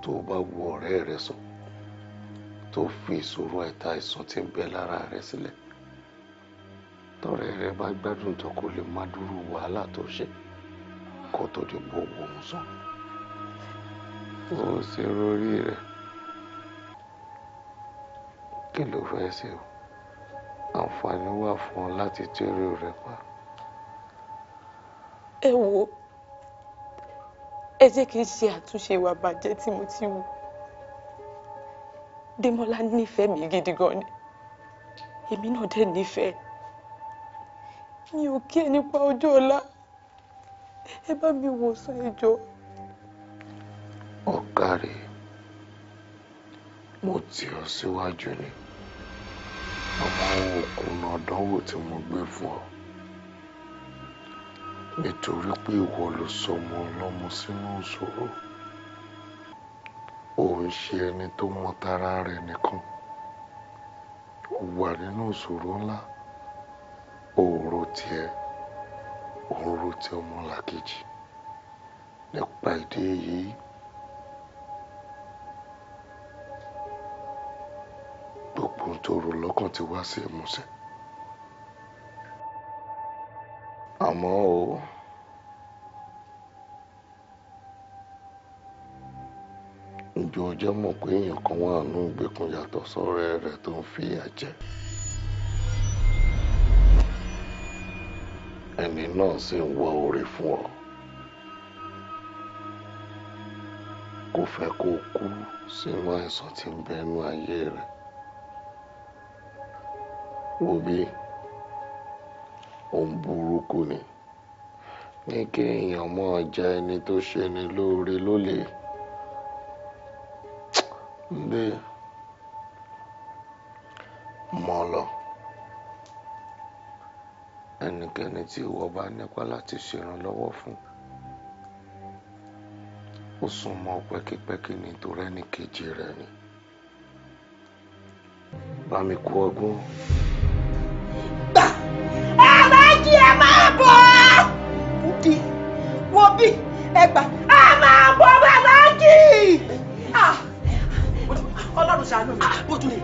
Tó o bá wo ọ̀rẹ́ rẹ sàn, tó fi ìṣòro ẹ̀ta àìsàn tí ń bẹ lára rẹ sílẹ̀, tọ̀rẹ́ rẹ bá gbádùn tán kò lè má dúró wàhálà tó ṣe kó tó di pé ó wò ó sàn. Ó ṣe rórí rẹ. Kí ló fẹ́ ṣe o? Àǹfààní wà fún ọ láti tẹ́rù rẹ pa. Ẹ wo, ẹ jẹ́ kí n ṣe àtúnṣe ìwà bàjẹ́ tí mo ti wù. Démọ́lá nífẹ̀ẹ́ mi gidi gan ni. Èmi náà dẹ̀ nífẹ̀ẹ́. Mi ò kí ẹ nípa ọjọ́ ọ̀la. Ẹ bá mi wò sàn, ẹ jọ̀ọ́. Ọ̀kàrẹ̀, mo tì ọ́ síwájú ni. Àmọ́ o kùnà àdánwò tí mo gbé fún ọ. Nítorí pé ìwọ ló sọmọ ọlọ́mọ sínú ìṣòro. Ò ń ṣe ẹni tó mọ tara rẹ̀ nìkan. Ó wà nínú ìṣòro ńlá. Ó ro tiẹ̀, ó ń ro ti ọmọlàkejì. Nípa ìdí èyí, gbogbo ohun tó rò lọ́kàn ti wá sí ìmúṣẹ. Àmọ́ o, ǹjẹ́ o jẹ́ mọ̀ pé èèyàn kan wà nínú ìgbèkùn yàtọ̀ sọ́rẹ́ rẹ̀ tó ń fìyà jẹ? Ẹni náà sì ń wá oore fún ọ. Kò fẹ́ kó o kú sínú àìsàn tí ń bẹ nínú ayé rẹ̀. Wo bí, ohun burúkú ni ní kí èèyàn máa jẹ ẹni tó ṣe ni lóore lólè. Ndé mọ́ lọ. Ẹnikẹ́ni tí ìwọ bá nípa láti ṣèrànlọ́wọ́ fún, ó súnmọ́ pẹ́kípẹ́kí nítorí ẹnì kejì rẹ̀ ni. Bá mi kú ọgbọ́n. Aláàjì, ẹ máa bọ̀. Bùdí, wo bí Ẹ gbà á máa bọ́ bàbá kì í. Ọlọ́run ṣàánú mi,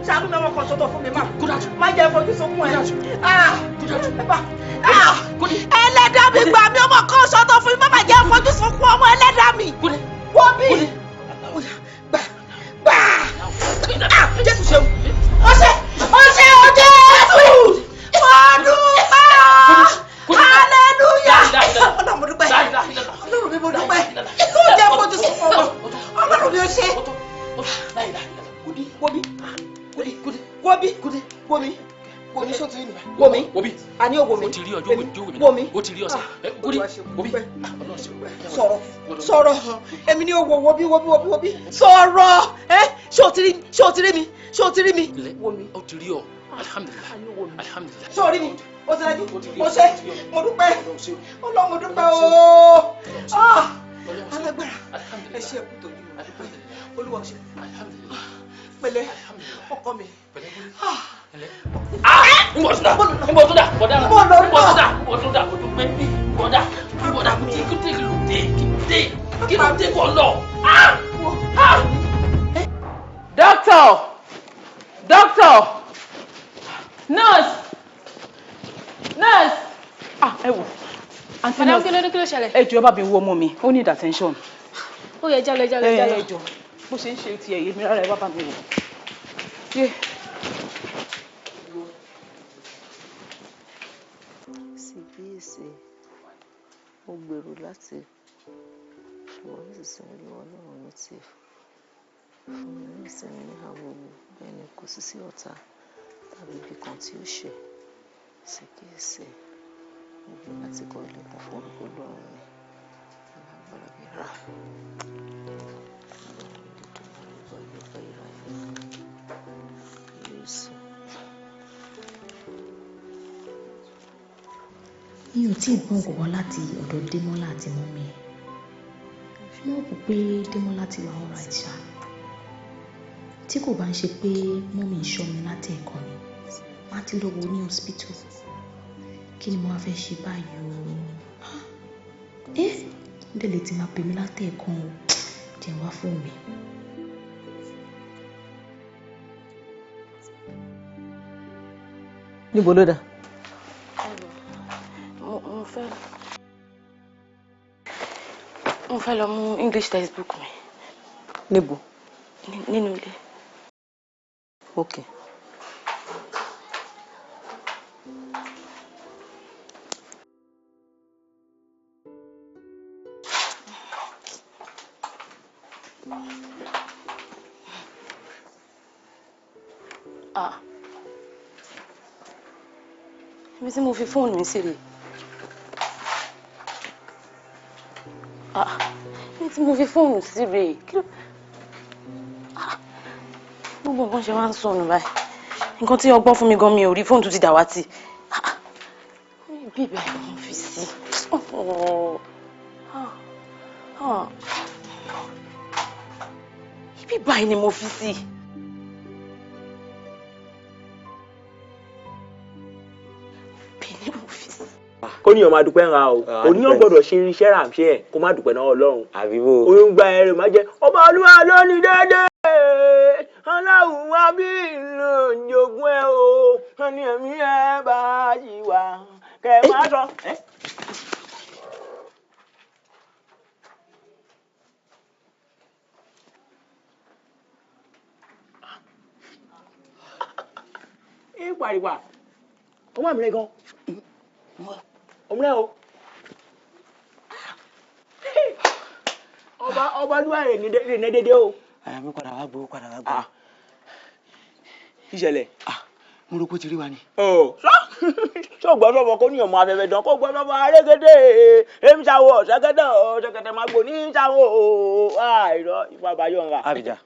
ṣàánú mi, ọmọ kan ṣoṣo fún mi, má jẹ́ fojú sunkún ẹ. Ẹlẹ́dàá mi gbà mí, ọmọ kan ṣoṣo fún mi, má jẹ́ fojú sunkún ọmọ ẹlẹ́dàá mi. Wọ́n bí gbà gbà, Jésù ṣeun, ọṣẹ ọṣẹ ọjẹ Jésù ọdún hallelujah. Ọlọ́run mo dúpẹ́, Ọlọ́run mi mo dúpẹ́, tó jẹ́ fojú sunkún ọmọ, Ọlọ́run mi ò ṣe. Wobi wobi wobi wobi womi ṣó ti rí mi? Womi àní òwò mi. O ti rí ọjọ́ ojú mi. Womi. O ti rí ọ̀sẹ̀. Kúdí wobi. Sọ̀rọ̀ sọ̀rọ̀, èmi ni òwò. Wobi wobi wobi wobi, sọ̀rọ̀ ẹ. Ṣó ti rí mi? Ṣó ti rí mi? Ṣó ti rí mi? Womi. O ti rí ọ, alihamudulilayi, alihamudulilayi. Ṣó rí mi? O ti lajú, o ṣe, mo dúpẹ́, Ọlọ́run mo dúpẹ́ ooo, alágbára, ẹ ṣe ẹkú tòjú mi, Olúwa ṣe pẹ̀lẹ́ ọkọ mi. Nbọ tún da, nbọ tún da, bọ̀dá nbọ tún da, nbọ tún da, o tún gbé bọ̀dá bọ̀dá, kí ló dé, kí ló dé, kí ló dé kọ́ lọ. Doctor, doctor, nurse, nurse. Ah, ẹ wò. Aunty Madam, nurse, kí ló dé, kí ló ṣẹlẹ̀? Ẹ jọ̀ọ́, ẹ bá mi wo ọmọ mi, ó need attention. Ó yẹ jálọ, jálọ, jálọ. Ẹ jọ̀ọ́, bó ṣe ń ṣe tiẹ̀ yé mi rárá, ẹ wá bá mi wò. Yé. Sì kíyèsí, mo gbèrò láti, ṣùgbọ́n nísinsìnyí Olúwa Ọlọ́run mi ti fún mi ní ìsinmi níhà gbogbo, bẹ́ẹ̀ ni kò sì sí ọ̀tá tàbí ibi kan tí ó ṣẹ̀. Sì kíyèsí, mo gbèrò láti kọ́ ilé kan fún orúkọ Ọlọ́run mi alágbára gíga. Ọlọ́run Elédùmarè, ọba ìjọba ayérayé, yóò sì. Mi ò tí ì gbọ́ nǹkan kan láti ọ̀dọ̀ Démọ́lá àti mummy ẹ̀. Mo rò pé Démọ́lá ti wà alright ṣá. Tí kò bá ń ṣe pé mummy ń ṣọ́ mi láti ẹ̀kọ́ ni, má ti lọ wo ní hospital. Kí ni mo wá fẹ́ ṣe báyìí o? Ẹ́ dẹ̀ lè ti máa pè mí láti ẹ̀kọ́ o. Jẹ́ n wá fóònù mi. Níbo ló dà? Mo fẹ́ lọ mú English textbook mi. Níbo? Nínú ilé. Ok. Ah. Ibi tí mo fi fóònù mi sí rèé. Ah, ibi tí mo fi fóònù sí rèé. Kí ló? Ah, gbogbo nǹkan ṣe wá ń sọnù báyìí. Nǹkan tí ọgbọ́n fún mi gan mi ò rí, fóònù tó ti dàwátì. Ah, ibi ìbẹ̀ mo fi sí. Oh. Ah, ah. Ibi báyìí ni mo fi sí. Kó níyàn máa dúpẹ́ ńlá o, oníyàn gbọ́dọ̀ ṣe irinṣẹ́ ràǹṣẹ́ ẹ̀ kó má dúpẹ́ náà Ọlọ́run. Àbíbò. Oyún gba ẹrù má jẹ ọba Olúwa lónìí dédé, aláwùn wá bí ìlú jogún ẹ o, ẹni ẹ̀mí ẹ bá yí wá kẹ má sọ. Ẹ pariwa ọmọ mi rẹ gan ọmọlẹ o, ọba ọba olúwa rẹ ní dédé o. Àyà mi padà wá gbowó, padà wá gbowó. Ìṣẹ̀lẹ̀. Mo rò pé ó ti rí wa ni. Ṣó gbọ́ sọ́fọ́ kó ní ọmọ afẹ́fẹ́ dán, kó gbọ́ sọ́fọ́ arégédé èmi ṣàwọ̀ ṣẹ́kẹ́tẹ̀ ṣẹ́kẹ́tẹ̀ máa gbò ní ṣàwọ̀ àìrọ̀ ìfọ̀ àbáyọ̀ ńlá. Abidjan,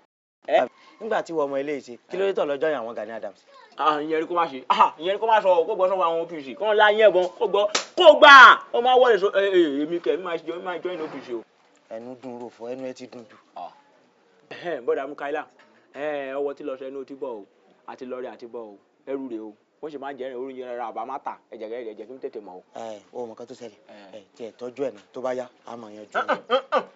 nígbà tí wọ́n ọmọ ilé yìí ṣe kí ló dé tọ̀ lọ́jọ́ yẹn àwọn Gani Adams. Ìyẹn ni kó má ṣe, ìyẹn ni kó má sọ, kó gbọ́ sọ́wọ́ àwọn OPC kó ń la yẹn bọ́n, kó gbọ́ kó gbà ó máa wọlé so èmi kẹ̀ mi máa join OPC o. Ẹnu dùn rò fọ, ẹnu ẹ ti dùn jù. Bọ́dà Mukaila, ọwọ́ tí lọ sọ ẹnu ti bọ̀ o, àti lọ́ọ̀rẹ́ àti bọ̀ o, ẹrù rè o. Bó ṣe máa ń jẹrin orí yẹn rárá àbá má tà ẹ̀jẹ̀ rẹ̀ ẹ̀jẹ̀ kí n tètè mọ̀ o. Ẹ o mọ̀ kan tó ṣẹlẹ̀, ẹ tiẹ̀ tọ́jú ẹ̀ náà, tó bá yá a máa yanjú.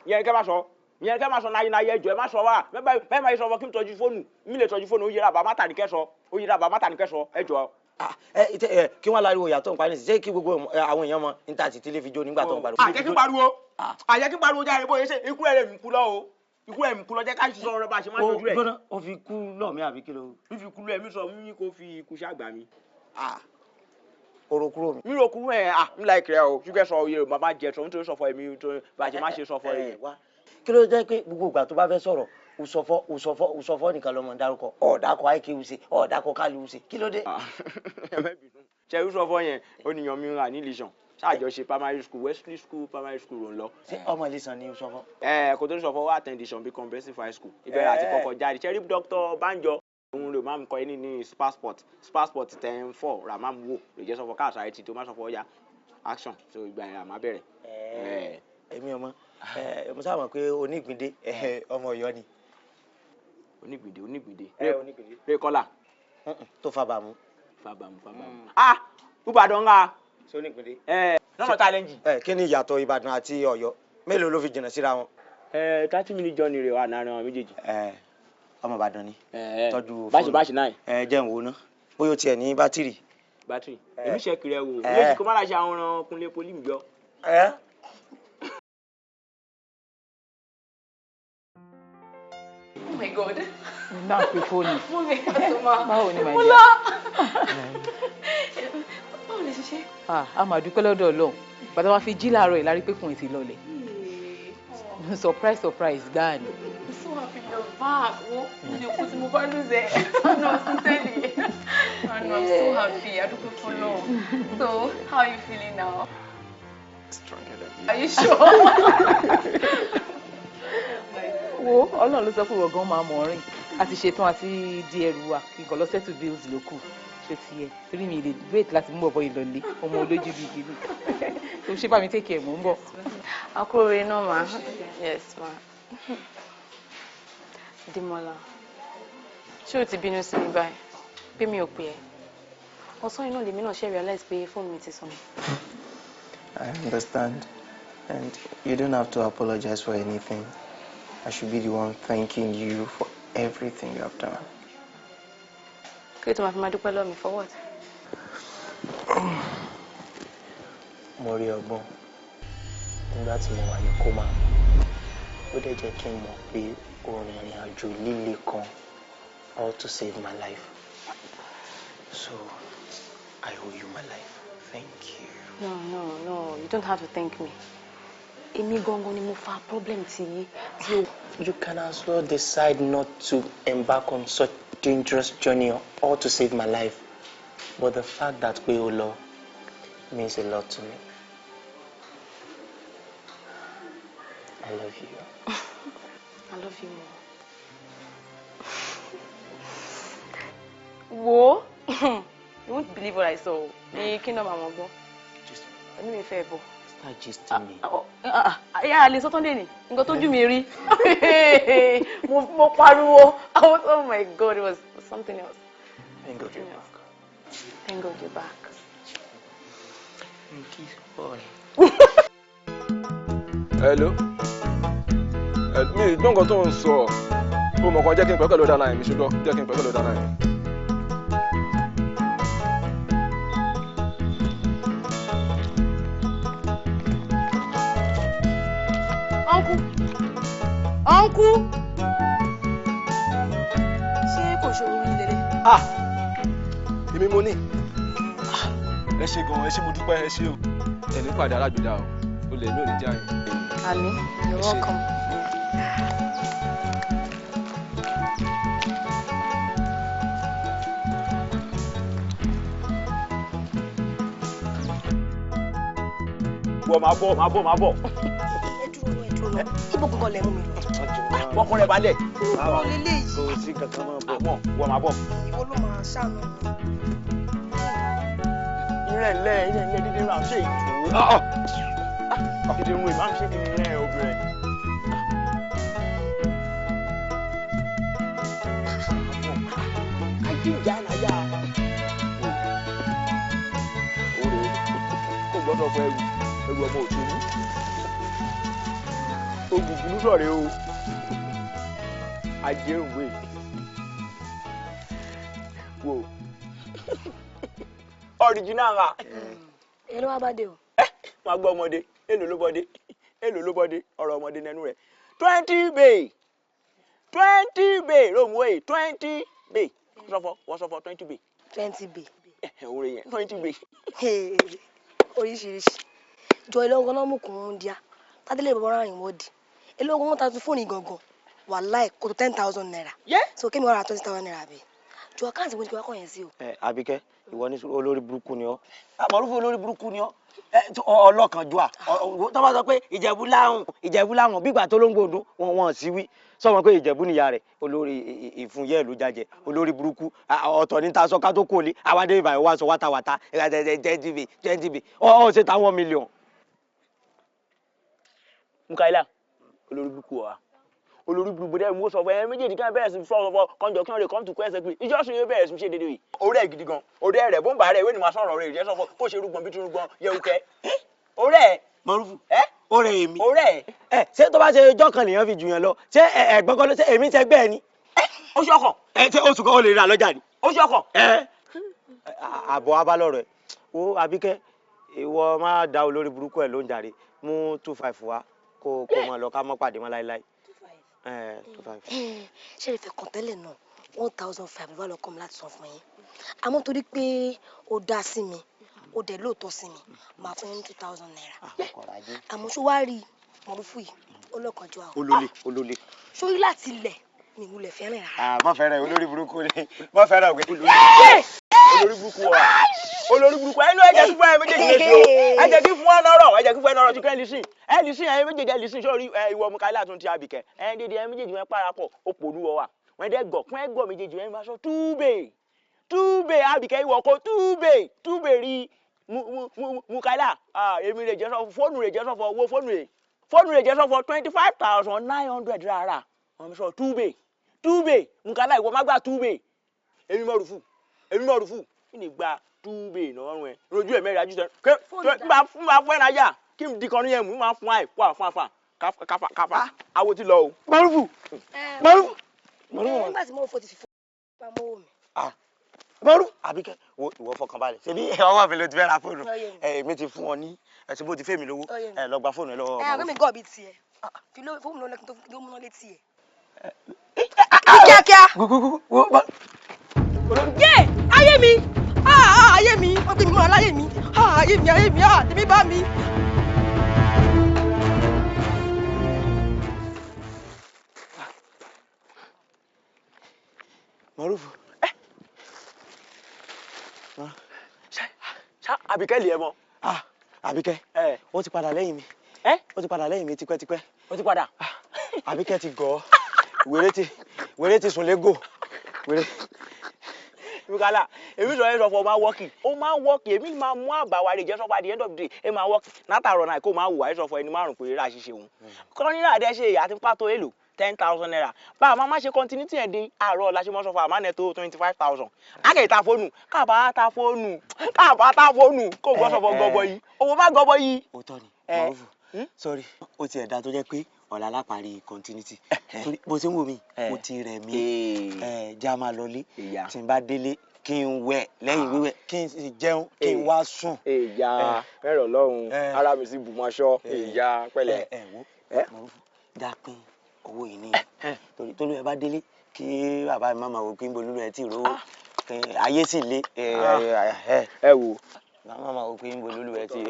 Yẹn kẹ́ máa sọ, yẹn kẹ́ máa sọ náà yẹn jọ ẹ má sọ wá bẹ́ẹ̀ máa sọ fún kí n tọ́jú fóònù mi lè tọ́jú fóònù ó yẹra àbá má tà ní kẹ́ sọ, ó yẹra àbá má tà ní kẹ́ sọ ẹ jọ. Ẹ kí wọ́n láriwo ìyàtọ̀ ń parí ṣé kí gbogbo àwọn èèyàn mọ níta àti tílé fi jó nígbà tó ń pariwo. Àjẹ́ kí n pariwo, àjẹ́ kí n pariwo jáde bóyá ṣe ikú ẹ̀rẹ̀ mi kú lọ o, ikú ẹ̀rẹ̀ mi kú lọ, jẹ́ ká sọ ọ̀rọ̀ bá a ṣe máa ń dojú ẹ̀. Gbọ́dọ̀ ó fi kú lọ mí àbí kí ló. Mi fi kú lọ ẹ̀ mi sọ mi kò fi ikú ṣàgbà mi. Oró kúrò mi. Mi ò kúrò ẹ̀ à ń la ìkìrẹ́ o, ṣùgbọ́n sọ iye bàbá jẹ sọ nítorí sọ fọ èmi tó bá a ṣe máa ṣe sọ fọ èyí. Kí ló jẹ́ pé gbogbo ìgbà tó bá fẹ́ sọ̀rọ̀ usọfọ usọfọ usọfọ nìkan lọmọ dárúkọ, ọ̀dàkọ àìkéwùsẹ ọ̀dàkọ kálíwùsẹ, kí ló dé. Ṣe usọfọ yẹn ó níyan mi rà ní Ìlísàn ṣáàjọṣe primary school, Wesley school primary school ló ń lọ. Ṣé ọmọ Ìlísàn ni usọfọ. Ẹ kò tó sọfọ wá attend Ìsàn bí comprehensive high school ìbẹ̀rẹ̀ àti kọ́kọ́ jáde. Ṣe rí Dr. Banjo òun lè máa ń kọ ẹni ní passport passport 10-4 rà máa ń wò lè jẹ́ sọfọ káàsà ẹ̀ tí tó má sọfọ ọ̀ya action so ìgbà yẹn rà má bẹ̀rẹ̀. Èmi ọmọ mo sábà mọ̀ pé onígbìndé ọmọ Ọ̀yọ́ ni. Onígbìndé onígbìndé. Onígbìndé. Rẹ kọ́là. Tó fàbàmù. Fàbàmù fàbàmù. Ah, Ìbàdàn ńlá. Ṣé onígbìndé. Lọ́nà challenge. Kí ni ìyàtọ̀ Ìbàdàn àti Ọ̀yọ́, mélòó ló fi jìnnà síra wọn. 30 minute journey rẹ̀ wà láàrin àwọn méjèèjì. Ọmọ Ìbàdàn ni. Tọ́jú báṣì báṣì náà. Ẹ jẹ́ n wò ná bóyá o tiẹ̀ ní bátìrì. Bátìrì èmi ṣe kiri ẹ wò méjì kó má la ṣe àwọn ọ̀ràn Kúnlé poli mi gbọ́. Oh my God. Náà pé fóònù. Mummy, Fatuma. Báwo ni màá Mo jẹ́? lọ. Báwo lè ṣe ṣe? Ah, a máa dúpẹ́ lọ́dọ̀ Ọlọ́run. Bàtà wa fi jí láàárọ̀ yìí la rí pé kùnrin ti lọlẹ̀. Surprise surprise gbáà ni. I'm so happy you're back. Wo, mo lè kú tí mo bá lose ẹ. No, sincerely. Oh, no, I'm so happy. A dúpẹ́ f'Ọlọ́run. So, how are you feeling now? Stronger than you. Are you sure? Wo, Ọlọ́run ló sọ pé ìwọ gan máa mọ̀ ọ́rìn. A ti ṣetán àti di ẹrù wa kí n kàn lọ settle bills ló kù. Ṣé ti yẹ? Torí mi lè wait láti mú ọ̀bọ ìlọlé. Ọmọ olójú bíi gidi. Tó ṣe bá mi take care, mò ń bọ̀. Akóre náà ma. Yes ma. Dimola, ṣé o ti bínú sí mi báyìí? Pé mi ò pè ẹ́. Ọ̀sán iná lèmi náà ṣe realize pé fóònù mi ti sọnù. I understand. And you don't have to apologize for anything. I should be the one thanking you for everything you have done. Kí ló tó máa fi máa dúpẹ́ lọ́wọ́ mi for what? Mo rí ọgbọ́n nígbà tí mo wà ní coma. Ó dẹ̀ jẹ́ kí n mọ̀ pé o rìnrìn àjò líle kan all to save my life. So, I owe you my life. Thank you. No, no, no, you don't have to thank me. Èmi gangan ni mo fa problem tí o. You can as well decide not to embark on such dangerous journey all to save my life. But the fact that pé o lọ means a lot to me. I love you. I love you more. Wo, you won't believe what I saw. Ní kingdom àwọn ọgbọ́n. Ẹnu mi fẹ́ bọ̀. Start gisting me. Ayé àlè sọ́tọ́ndé ni, nǹkan tójú mi rí. Mo pariwo. I was, oh my God, it was something else. Thank God you're back. Thank God you're back. Kiss boy. Hello. Mi ì gbọ́ nǹkan tó ń sọ. Ó mọ̀ kan, jẹ́ kí n pẹ́ pẹ̀lú ọ̀dà náà mi ṣùgbọ́n jẹ́ kí n pẹ́ pẹ̀lú ọ̀dà náà mi. Uncle. Uncle. Ṣé kò ṣe orin lélẹ̀? Ah, èmi mo ní. Ẹ ṣe gan, ẹ ṣe, mo dúpẹ́, ẹ ṣe o. Ẹni pàdé alágbèdá o, olè mi ò ní já yín. Àmín, you're welcome. Wọ́n máa bọ̀, máa bọ̀, máa bọ̀. Ẹ dúró, ẹ dúró náà, ibo gangan lẹ mú mi lọ? Fọkàn rẹ̀ balẹ̀. Kúrò lélẹ́yìí. Kò sí kankan, máa bọ̀. Àmọ́ wọ́n máa bọ̀. Ìwọ ló máa ṣàánú mi. Ìrẹ̀lẹ̀ ìrẹ̀lẹ̀ dídí ra ṣe ìtò. Dídí rún ìmáà ṣe kí ni rẹ̀ obìnrin. Ayé ìjà náà yá. Gbọ́dọ̀ fọ ẹrù ẹrù ọmọ òṣèlú. Ògùngùn sọ̀rẹ́ o. Ajé òwe. Wo. Original ra. Èló wá bá dé o. Wọ́n á gbọ́ ọmọdé. Èló ló bọ́dé. Èló ló bọ́dé. Ọ̀rọ̀ ọmọdé nẹnu rẹ̀. 20 bay. 20 bay. Rome wey. 20 bay. Sọfọ wọ́n sọfọ 20 bay. 20 bay. Òun rè yẹn 20 bay. Oríṣiríṣi. Jọ ilé ọgọ́ náà mú kùn ún díà. Tádélé bàbá rà yín wọ́ọ̀dì. Ilé ọgọ́ wọn ta tún fóònù gangan. Wàláì kò tó 10,000 naira. So kémi wá ra 20,000 naira bí. Jọ àkáǹtì mo ti wá kọ̀ yẹn sí o. Ẹ Àbíkẹ́, ìwọ ní olórí burúkú ni ọ́. Àmọ̀rúfú olórí burúkú ni ọ́. Ẹ ọlọ́kànjúà. Tó bá sọ pé Ìjẹ̀bú láhùn, Ìjẹ̀bú láhùn, bígbà tó ló ń gbòdún, wọn sì wí. Sọ wọn pé Ìjẹ̀bú níyà rẹ̀, olórí ìfúnyẹ́ ìlú jajẹ, olórí burúkú. Ọ̀tọ̀ ní ta sọ ká tó kò lé, àwádé ìbàyẹ̀ wá sọ wátawàta, 20 bay, 20 bay. Ọ̀ ṣe ta 1 million. Mukaila, olórí burúkú wa. Olórí burúkú dẹ́ mo sọ fún ẹ méjèèjì kan bẹ̀rẹ̀ sí sọ fọ kànjọ kí wọ́n lè come to question pé ìjọsìn yóò bẹ̀rẹ̀ sí ṣe dédé yìí. Orí ẹ̀ gidi gan, orí ẹ̀ rẹ̀ bóńbà rẹ̀ ìwé ni màá sọ̀rọ̀ rẹ̀ ìjẹ́ sọ fọ kó ṣe rúgbọ̀n bí tún rúgbọ̀n yẹ̀wùkẹ́. Orí ẹ̀. Mọ̀rúfù. Ó rẹ̀ èmi. Orí ẹ̀. Ẹ ṣé tó bá ṣe ijọ́ kan lèèyàn fi jù yàn lọ, ṣé ẹ̀gbọ́n kan ló ṣe èmi ṣẹgbẹ́ ẹ ni. Oṣù ọkàn. Ẹ ṣé oṣù kan ó lè rà lọ́jà ni. Oṣù ọkàn. Ẹ àbọ̀ abalọ̀rọ̀ ẹ̀ wo Àbíkẹ́, ìwọ má da olórí burúkú ẹ̀ ló ń jàre, mú 2,5 wá kó kó mọ lọ ká mọ́ pàdé mọ́ láéláé. Ẹ 2,5. Ṣé ẹ fẹ́ kàn tẹ́lẹ̀ náà 1,500 ló wà lọ́kàn mi láti san fún yín, àmọ́ torí pé ó dá sí mi, ó dẹ̀ lóòótọ́ sí mi, màá fún yín ní 2,000 naira. Àmọ́ ṣó wá rí mọ̀rúfù yìí, ó lọ́kànjọ́ àwọn. Olólè olólè. Sórí láti ilẹ̀ mi ìwúlẹ̀ fẹ́ràn rárá. Má fẹ́ràn olórí burúkú ni, má fẹ́ràn òwe. Olórí burúkú wa, olórí burúkú ẹnu. Ẹ jẹ́ kí fún ẹ méjèèjì lè ṣe o. Ẹ jẹ́ kí fún ẹ lọ́rọ̀, ẹ jẹ́ kí fún ẹ lọ́rọ̀ tí kẹ́ ẹ lè sìn, ẹ lè sìn. Ẹ méjèèjì ẹ lè sìn. Sórí ẹ ìwọ Mukaila tún ti Àbíkẹ́ ẹ dédé ẹ méjèèjì wọn parapọ̀ ó pòlú wọ wa wọn dẹ gọ kún ẹ gọ méjèèjì ẹ máa sọ 2 bay 2 bay. Àbíkẹ́ ìwọ kó 2 bay 2 bay rí Mukaila. Èmi rè jẹ́ sọ fóònù rè jẹ́ sọ fọ owó fóònù rè jẹ́ sọ fọ 25,900 rárá. Wọn sọ 2 bay 2 bay. Mukaila, ìwọ má gbà 2 bay. Èmi mọ̀ rúfù, èmi mọ̀ rúfù kí ni gba 2 bay lọ́rùn ẹ̀ lójú ẹ̀ mẹ́rin ajú sẹ́ kí n bá fún ẹ̀ náà kí n di kan ní ẹ̀ mú máa fún àì kó àfún àfà káfà káfà awo ti lọ o. Mọ̀rúfù, Mọ̀rúfù. Nígbà tí mo fò ti fi fún pamọ́ owó mi. Mọ̀rúfù, Àbíkẹ́, wo ìwọ fọkàn balẹ̀, ṣebí ọwọ́ mi ló ti fẹ́ ra fóònù. Ẹ èmi ti fún ọ ní ẹ ti bó ti fẹ́ mi lówó, ẹ lọ gba fóònù ẹ lọ́wọ́. Ẹ àgbẹ̀ mi gọ̀ bíi tiẹ̀ fi fóònù lọ́lẹ́ kí n tó múná létí ẹ̀. Kíákíá. Yé ayé mi, ayé mi, wọ́n gbé mi mọ́ra láyé mi, ayé mi, ayé mi, tèmi bá mi. Mọ̀rúfù. Ṣá Àbíkẹ́ lè ẹ mọ. Àbíkẹ́, ó ti padà lẹ́yìn mi. Ó ti padà lẹ́yìn mi tipẹ́tipẹ́. Ó ti padà. Àbíkẹ́ ti gọ̀ ọ́. Wèrè ti sùn légò. Wèrè. Mukala, èmi sọ yẹn sọ fún ọ máa wọ́ọ̀kì, ó máa wọ́ọ̀kì. Èmi máa mú àbáwá rẹ̀ jẹ́ sọ́fọ́. At the end of the day, ẹ máa wọ́ọ̀kì látàrọ̀ náà kó máa wùwà ẹ sọ fún ẹni márùn pé rà ṣiṣẹ́ òun kọ́nírà dẹ́ ṣe àti pàtó èlò 10,000 naira bá a máa má ṣe continuity ẹ̀ dé àárọ̀ la ṣe mọ́ sọ fún àmánẹ̀ tó 25,000. Akẹ́ ta fóònù káàbá, ta fóònù káàbá, ta fóònù kó gbọ́ sọ fún gọbọ yìí, owó má gọbọ yìí. Òótọ́ ni, Mọ̀rúfù, sorry, ó ti ẹ̀dá tó jẹ́ pé ọ̀la láparí continuity, torí bó ṣe ń wò mí, mo ti rẹ̀ mí. Ẹ jẹ́ a máa lọlé. Tí n bá délé, kí n wẹ̀, lẹ́yìn wíwẹ̀ kí n sì jẹun, kí n wá sùn. Ìyá mẹ́rọ̀ lọ́hùn, ara mi sì bù mọ́ṣọ́ ìyá pẹ̀lẹ́. Ẹ wo Mọ̀rúfù, dápín owó yìí ní torí tólú ẹ bá délé, kí bàbá mi má máa wò pé ń bolúlú ẹ tí ì rówó, ayé sì le. Ẹ wò. Bàbá máa wò pé ń bolúlú ẹ tí.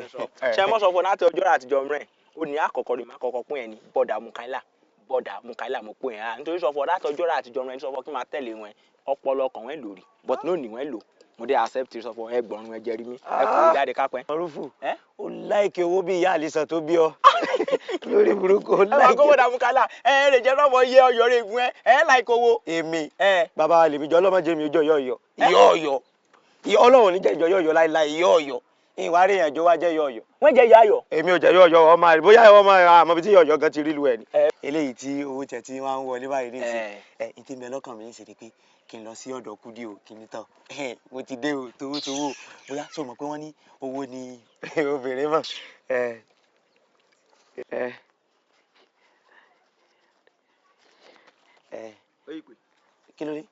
Ṣé mo sọ fún ọ láti ọjọ́ àtijọ́ mìíràn ó ní àkọ́kọ́ rí, máa kọ́kọ́ pín ẹ ní bọ́dà Mukaila, bọ́dà Mukaila mo pín ẹ rárá, nítorí sọ fún ọ láti ọjọ́ àtijọ́ mìíràn sọ fún ọ kí n máa tẹ̀lé wọn, ọpọlọ kan wọn lórí but no ní wọn lò. Mo dé accept sọ fún ẹgbọ̀rún ẹ jẹ́rìí mi, ẹ kò jáde kápẹ́. Mọ̀rúfù, ó like owó bí ìyá àlìsàn tó bí ọ lórí burúkú, ó Ẹ máa like. kó bọ́dà Mukaila ẹ lè jẹ́ lọ́mọ iye ọyọ́ rẹ̀ gun ẹ ẹ like owó. Èmi bàbá wa lèmi jọ ọlọ́mọdé mi ojú ọyọ ọyọ ìyọ ọyọ ìyọ Ọlọ́run ní jẹ́ ìjọ ọyọ ọyọ láéláé ìyọ ọyọ. Ìwà rí èèyàn jó wá jẹ́ yọ̀ọ̀yọ̀. Wọ́n jẹ́ yọ ayọ̀. Èmi ò jẹ́ yọ̀ọ̀yọ̀ ọmọ rẹ̀, bóyá ọmọ àmọ́ bí tí yọ̀ọ̀yọ̀ gan ti rí lu ẹ̀ ni. Eléyìí tí owó tẹ̀ tí wọ́n ń wọlé báyìí ní ìsìn. Ẹ n tí ń bẹ lọ́kàn mi ń ṣe ni pé kí n lọ sí ọ̀dọ̀ Kúdí o, kí n ní tán. Mo ti dé o, towó towó. Bóyá sọ mọ̀ pé wọ́n ní owó ni obìnrin mọ̀. Ẹ ẹ ẹ kí ló dé?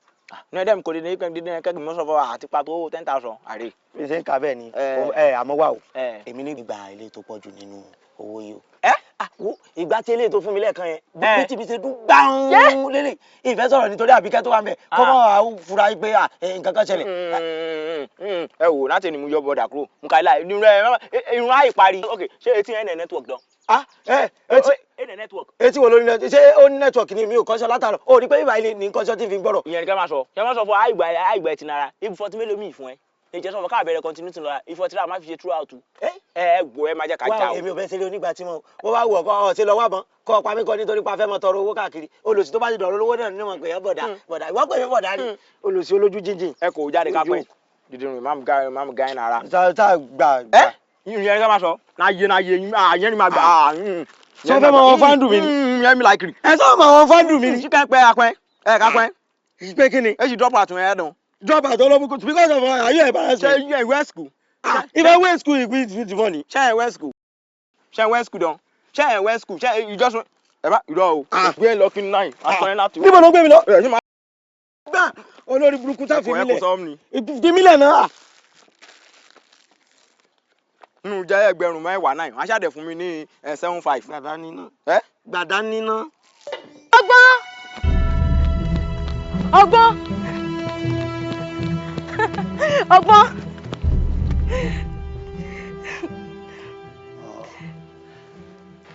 Ní ẹ̀dẹ̀ mi kò dé ní kẹ́kẹ́ mi sọ fún wa àti pàtó 10,000 àrè. Bí ṣe ń kà bẹ́ẹ̀ ni, ẹ àmọ́ wà o, èmi ní ìgbà ilé tó pọ̀ jù nínú owó yìí o. Ẹ wo ìgbà tí eléyìí tó fún mi lẹ́ẹ̀kan yẹn, bí tí mi ṣe dún gbáhùn lélẹ̀, ìfẹ́ sọ̀rọ̀ nítorí Àbíkẹ́ tó wà ń bẹ̀, kọ́ mọ́ àwọn fura pé nǹkan kan ṣẹlẹ̀. Ẹ wò láti ẹni mú yọ bọ́dà kúrò, mo kà í láì irun àì parí. Ok, ṣé etí ẹ̀ ní network dán? Ah, ẹ etí etí wo ló ní network? Ṣé ó ní network ni? Mi ò kọ́ṣọ́ látàrọ̀. Ó rí pé bíbá ilé ní kọ́ṣọ́ tí fi gbọ́rọ̀. Ìyẹn ni ká máa sọ. Ṣé máa sọ fún àìgbà àìgbà ẹ̀ ti nara? Ibi fọtí mélòó mi fún ẹ? Ìjẹ́ sọ fún ká bẹ̀rẹ̀ continuity lọ́la. Ìfọ̀tí rà má fi ṣe throughout. Ẹ ẹ gbọ́ ẹ máa jẹ́ ká já o. Wá, èmi ò fẹ́ ṣeré onígbà tí mo wọ́n bá wù ọkọ ọ̀ ṣe lọ wá bọ́n kọ́ ọ̀pá mi kọ́ nítorí pa fẹ́ mọ tọrọ owó káàkiri. Olùsí tó bá ti dọ̀rọ̀ olówó náà nínú mọ̀ pé ẹ bọ̀dá bọ̀dá ìwọ pè mí bọ̀dá ni olùsí olójú jíjìn. Ẹ kò jáde ká pẹ́. Dídìrín máàmù gáyìn ara. Tá gbà gbà. Ìyẹn ni ká máa sọ. Náà yé náà yé yẹn ni máa gbà. Sọ fẹ́ mọ wọn fáńdù mi ni. Yẹn mi láìkiri. Ẹ sọ mọ wọn fáńdù mi ni. Ṣíkẹ́ pẹ́ apẹ́ ẹ kápẹ́. Pé kí ni? Ẹ sì drop out ẹ dùn. Drop out olóbùkún because of are you embarrassed? Ṣé you west school? Ah, if I went school, it with the money. Ṣé ẹ west school? Ṣé ẹ west school dán? Ṣé ẹ west school? Ṣé you just ẹ bá irọ́ o. Gbé ẹ lọ kí n náà aṣọ ẹ láti. Níbo ló gbé mi lọ? Gbà olórí burúkú tá fi mí lẹ̀. Fi mí lẹ̀ náà. Nínú jẹ́ 10,000 náà, wọ́n á ṣàdẹ̀ fún mi ní 7,500. Gbàdá níná. Gbàdá níná. Ọgbọ́n! Ọgbọ́n! Ọgbọ́n!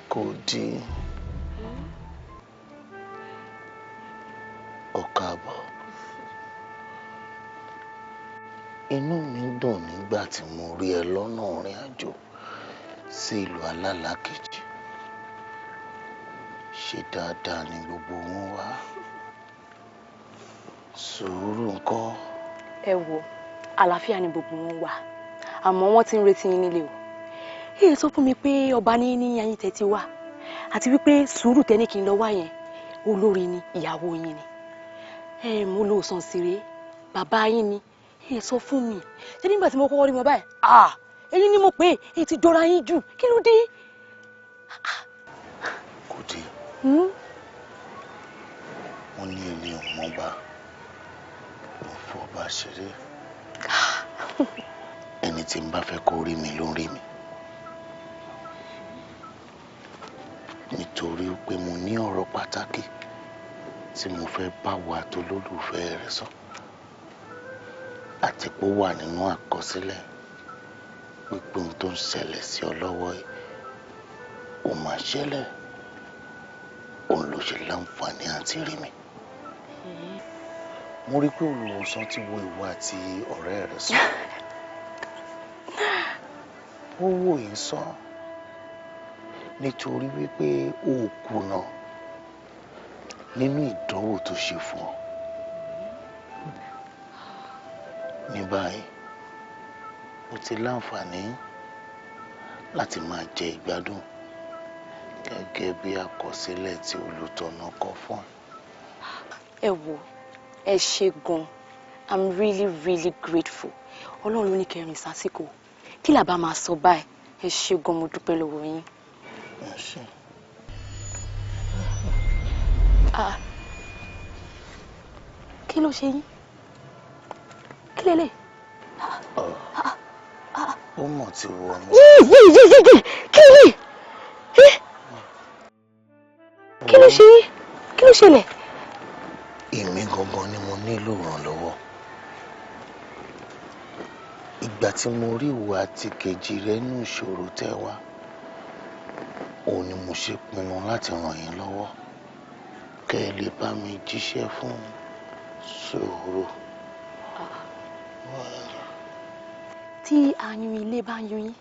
Kúdí, ó káàbọ̀. Inú mi dùn nígbà tí mo rí ẹ lọ́nà ìrìn àjò sí ìlú alálàkejì. Ṣé dáadáa ni gbogbo wọn wá? Sùúrù ńkọ́? Ẹ wo, àlàáfíà ni gbogbo wọn wà, àmọ́ wọ́n ti ń retí yín nílé o. Èyí sọ fún mi pé ọba ní ní ayín tẹ́tí wà, àti wípé sùúrù tẹ́ ní kí n lọ wá yẹn, olórí ni ìyàwó yín ni. Ẹ mo lò sàn síre, bàbá yín ni. Èyí sọ fún mi. Ṣé nígbà tí mo kọ́kọ́ rí wọn báyìí? Ah, èyí ni mo pè é, èyí ti jọra yín jù, kí ló dé? Kúdí, wọ́n ní ẹni ò mọba ló ń fọba ṣeré. Ẹni tí n bá fẹ́ kó rí mi ló ń rí mi. Nítorí pé mo ní ọ̀rọ̀ pàtàkì tí mo fẹ́ bá wa tó lólùfẹ́ rẹ sọ. Àti pé ó wà nínú àkọsílẹ̀ pípé ohun tó ń ṣẹlẹ̀ sí ọ lọ́wọ́ yìí ó máa ṣẹlẹ̀. Òun ló ṣe láǹfààní àti rí mi. Mo rí pé olùwòsàn ti wo ìwọ àti ọ̀rẹ́ rẹ sàn. Ó wò yín sàn nítorí wípé o kùnà nínú ìdánwò tó ṣe fún ọ. Ní báyìí, o ti láǹfààní láti máa jẹ ìgbádùn gẹ́gẹ́ bí àkọsílẹ̀ tí olùtọ̀nà kọ fún ẹ. Ẹ wo, ẹ ṣé gan. I'm really really grateful. Ọlọ́run ló ní kẹrin sásìkò. Kí là bá máa sọ báyìí? Ẹ ṣé gan, mo dúpẹ́ lọ́wọ́ yín. Ẹ ṣé. Ah, kí ló ṣe yín? Kí lélẹ̀? Ó mọ̀ tí wọ́n mú. Yí yí yí yí yí kí lè? Kí ló ṣe yín? Kí ló ṣẹlẹ̀? Èmi gangan ni mo nílò ìrànlọ́wọ́. Ìgbà tí mo rí ìwọ àti kejì rẹ nínú ìṣòro tẹ́ wà, òun ni mo ṣe pinnu láti ràn yín lọ́wọ́ kẹ́ ẹ lè bá mi jíṣẹ́ fún sùúrù. Tí ayún ilé bá ń yún yín,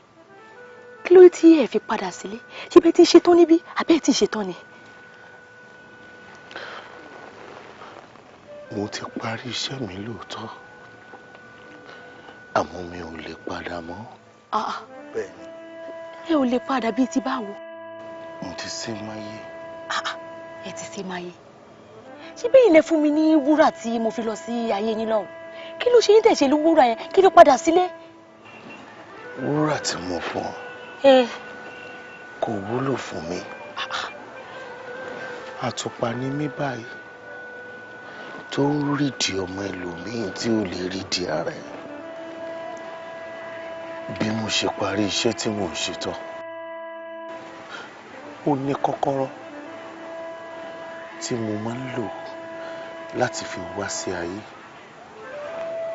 kí ló dé tí ẹ fi padà sílé? Ṣé bẹ́ẹ̀ tí ń ṣetán níbí àbẹ́ ẹ̀ tí ń ṣetán ni? Mo ti parí iṣẹ́ mi lóòótọ́, àmọ́ mi ò lè padà mọ́. Bẹ́ẹ̀ ni. Ẹ ò lè padà bíi ti báwo. Mo ti ṣe máyé. Ẹ ti ṣe máyé. Ṣé bí ilẹ̀ fún mi ní wúrà tí mo fi lọ sí ayé yín lọ́hùn? Kí ló ṣe yín tẹ̀sẹ̀ ló wúrà yẹn? Kí ló padà sílé? Wúrà tí mo fún ọ kò wúlò fún mi. Àtùpà ni mí báyìí tó ń rídìí ọmọ ẹlòmíín tí ò lè rídìí ara ẹ̀. Bí mo ṣe parí iṣẹ́ tí mò ń ṣe tán, ó ní kọ́kọ́rọ́ tí mo máa ń lò láti fi wá sí ayé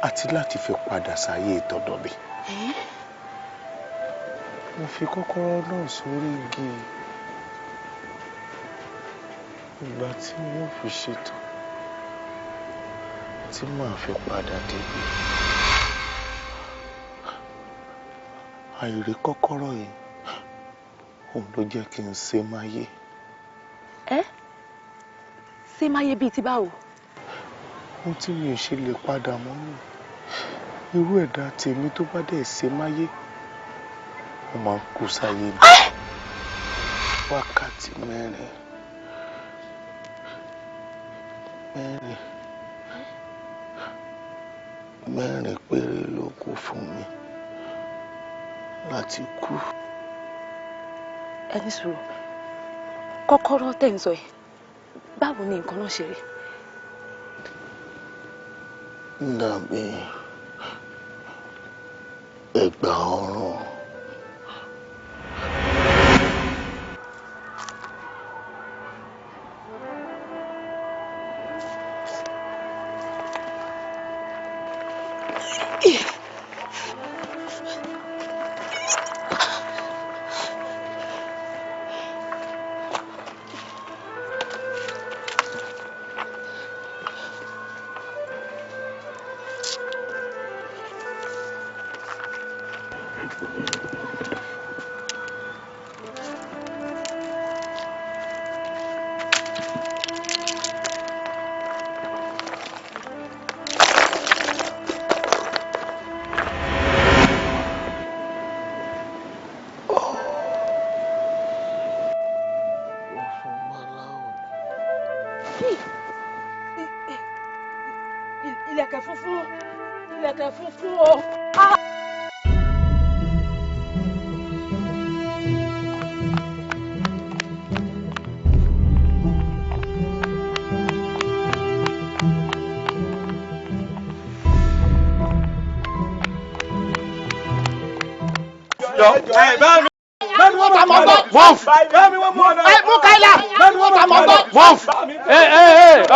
àti láti fi padà sáyé ìtọ̀dọ̀ mi. Mo fi kọ́kọ́rọ́ náà sórí igi. Ìgbà tí wọ́n fi ṣetán tí màá fi padà débi, àìrí kọ́kọ́rọ́ yìí òun ló jẹ́ kí n ṣe máyé. Ẹ ṣe máyé bíi ti báwo? Ohun tí mi ò ṣe lè padà mọ́ nù, irú ẹ̀dá tèmi tó bá dẹ̀ ṣe máyé, ó máa ń kú sáyé ni. Wákàtí mẹ́rin mẹ́rin mẹ́rin péré ló kù fún mi láti kú. Ẹ ní sùúrù, kọ́kọ́rọ́ tẹ̀ ń sọ yìí, báwo ni nǹkan náà ṣe rí? Dàbí ẹ̀gbà ọrùn. Ìlẹ̀kẹ̀ funfun, ìlẹ̀kẹ̀ funfun o.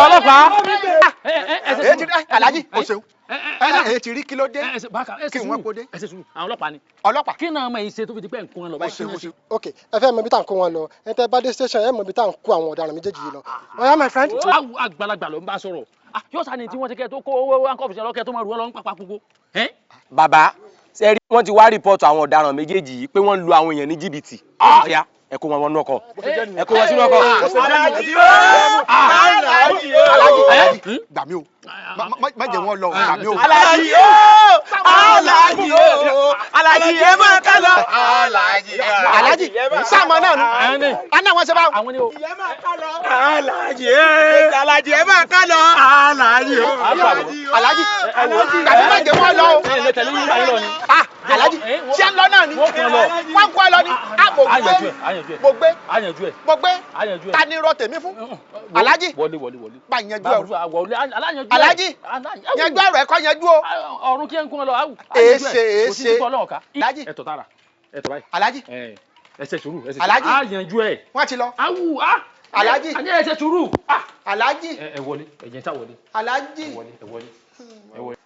Ọlọ́pàá. Alhaji o ṣeun, ẹ ti rí kí ló dé kí wọ́n kó dé. Ẹ ṣe sùúrù, àwọn ọlọ́pàá ni. Ọlọ́pàá. Kí náà ọmọ yìí ṣe tó fi di pé nǹkan lọ báyìí? Ok, ẹ fẹ́ mọ ibi tá à ń kó wọn lọ. Ẹ tẹ́ bá dé station, ẹ mọ ibi tá à ń kó àwọn ọ̀daràn méjèèjì yìí lọ. Oya my friend. Àgbàlagbà ló ń bá sọ̀rọ̀. Yóò sá ni tí wọ́n ti kẹ́ tó kó owó handcuff sí ọlọ́kẹ́ tó máa rú wọn lọ ń pàpà gbogbo. Bàbá, ṣe rí wọ́n ti wá rìpọ́ọ̀tù àwọn ọ̀daràn méjèèjì yìí pé wọ́n ń lu àwọn èèyàn ní jìbìtì. Ọ̀ya, ẹ kó wọn wọnú ọkọ̀, ẹ kó wọn sínú ọkọ̀. Alhaji o, Alhaji o, Alhaji gbà mí o, má jẹ́ wọn lọ, gbà mí o. Alhaji o, Alhaji o, Alhaji ẹ máa ká lọ. Alhaji sáàmọ náà nù, aná wọn ṣe bá. Alhaji ẹ, Alhaji ẹ máa ká lọ. Alhaji o, Alhaji gbà mí, má jẹ́ wọn lọ o. Alhaji ṣé ń lọ náà ni, wọ́n kó ẹ lọ ni. Mo gbé, mo gbé, mo gbé, ta ni rọ tèmi fún? Alhaji wọlé wọlé wọlé. Bá yanjú ẹ o. Alhaji yanjú ẹrọ ẹkọ yanjú o. Ọ̀run kí ẹ ń kún ọ lọ. Èéṣe èéṣe. Alhaji ẹ tọ̀ tààrà, ẹ tọ̀ báyìí. Alhaji ẹ ṣe sùúrù, ẹ ṣe sùúrù. Alhaji á yanjú ẹ. Wọ́n ti lọ. Awu a. Alhaji àní ẹ ṣe sùúrù. Alhaji ẹ wọlé, ẹ jẹ́ ta wọlé. Alhaji. Ẹ wọlé, ẹ wọlé, ẹ wọlé.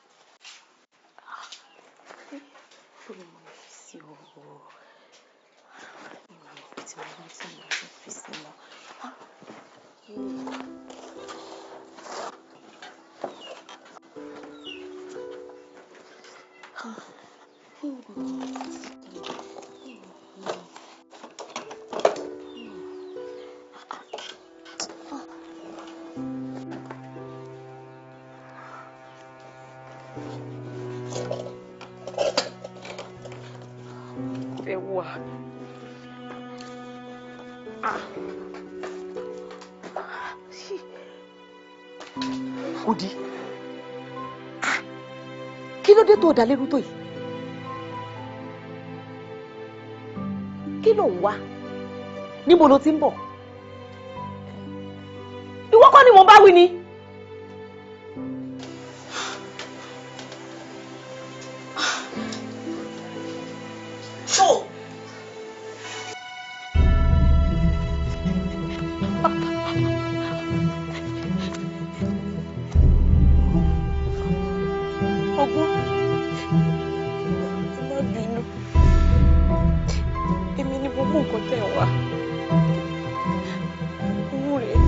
Kudi, kí ló dé tó dà lérú tó yìí? Kí ló ń wá? Níbo ló ti ń bọ̀? Ìwọ kọ́ ni mò ń bá wí ni. Ṣó. Ọgbọ́n, ẹ má bínú, èmi ni mo mú nǹkan tẹ̀ wá. Owó rẹ̀.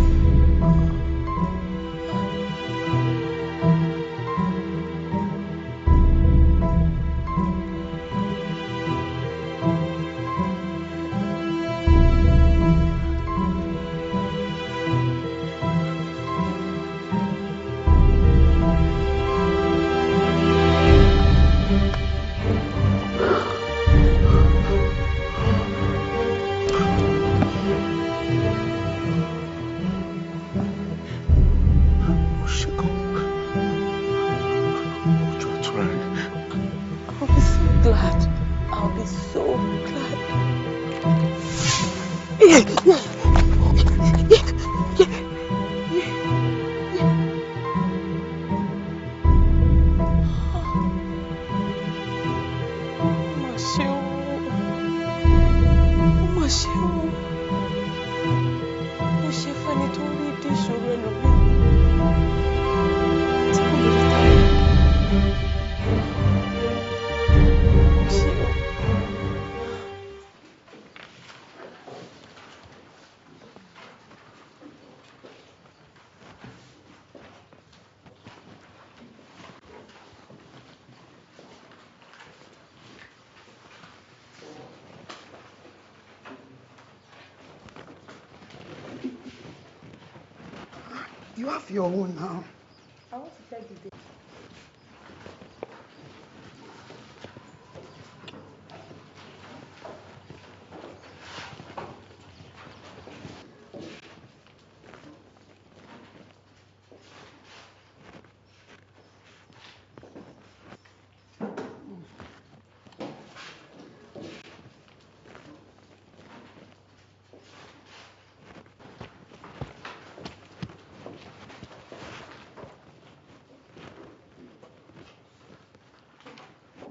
Ó ṣe gan. Ojú àtúrà rẹ̀. I'll be so glad. I'll be so glad. Ó mà ṣe o. Ó mà ṣe o. Ó ṣe fẹ́ni tó rí ìdí ìṣòro ẹlòmíì tí kò lè rí tara ẹ̀. Ó ṣe o. You have your own now. I want to check the date.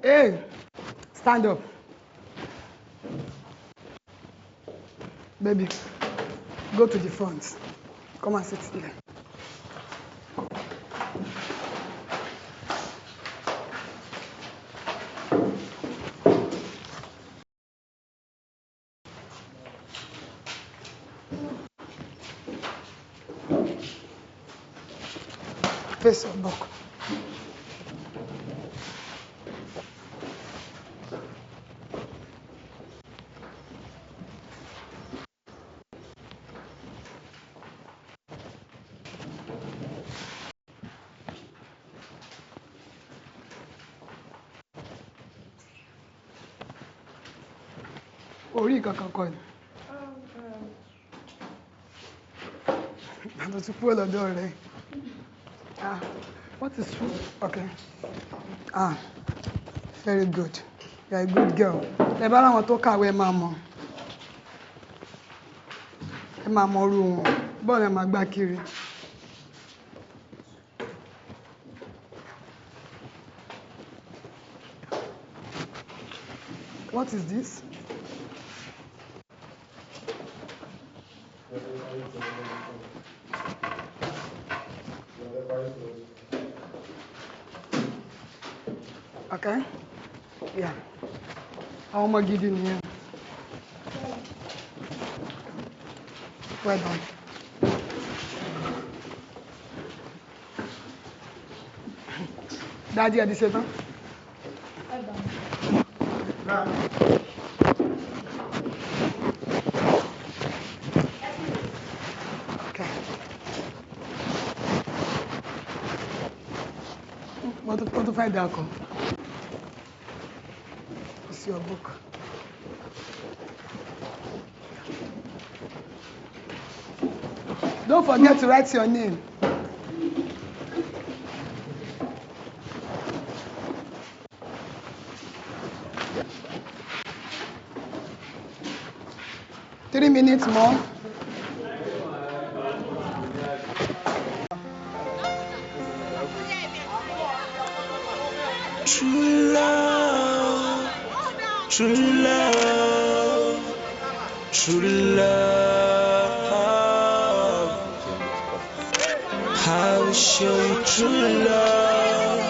Hey, stand up. Baby, go to the front. Come and sit here. Face your book. Orí nǹkan kan kọ́ ni. Ìgbà tó ti kúrò lọ́dọ̀ rẹ̀. Ah, what is okay. Ah, very good. You are a good girl. Ẹ bá láwọn tó kàwé, ẹ máa mọ̀. Ẹ máa mọ irú wọn. Bọ́ọ̀lù ẹ máa gbá kiri. What is this? Okay? Yeah. Àwọn ọmọ gidi nìyẹn. Well done. Daddy, ẹ ti ṣe tán? Okay. Wọ́n tún fẹ́ dà kọ́. It's your book. Don't forget to write your name. 3 minutes more. True love, true love, true love. I will show you true love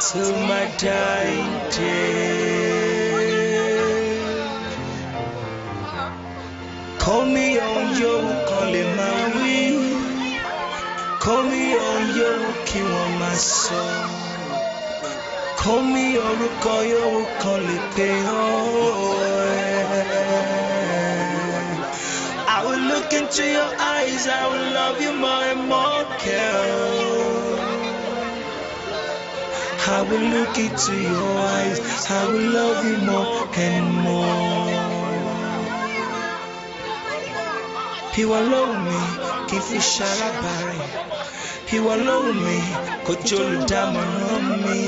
till my dying day. Call me on your call it my wí. Call me on your kí wọ́n máa sọ. Call me orúkọ yòówù kan lè pè ọ́. I will look into your eyes, I will love you more and more, girl. I will look into your eyes, I will love you more and more. Ìwọ ló wù mí kí n fi ṣalábàárẹ̀. Ìwọ ló wù mí kó jẹ́ olùdámọ̀ràn mi.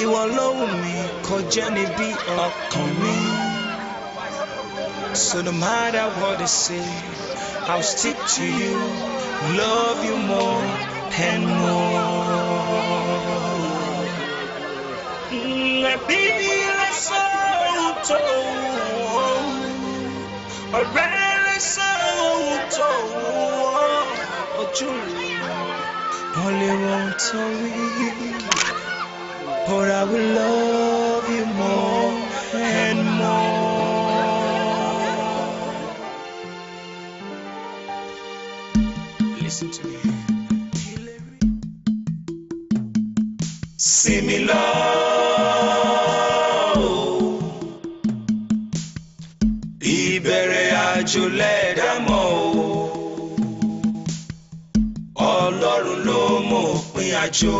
Ìwọ ló wù mí kó jẹ́ níbí ọkàn mi. So no matter what they say, I'll stick to you, love you more and more. Ẹbí lè sọ ohun tó wù ọ́, ọ̀rẹ́ lè sọ ohun tó wù ọ́, ojú wọn lè rọ ohun tó wí. But I will love you more and more. Listen to me. Sinmi lọ. Ìbẹ̀rẹ̀ àjò lẹ́ẹ̀dá mọ̀ o. Ọlọ́run ló mọ̀ òpin àjò.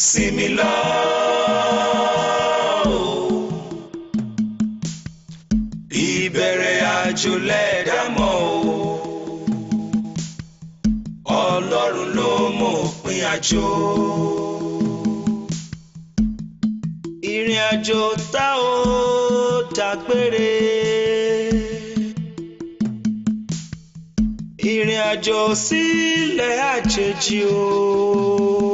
Sinmi lọ. Ìbẹ̀rẹ̀ àjò lẹ́ẹ̀dá mọ̀ o. Ọlọ́run ló mọ̀ òpin àjò. Ìrìn àjò tá ò dágbére. Ìrìn àjò sílẹ̀ àjèjì o.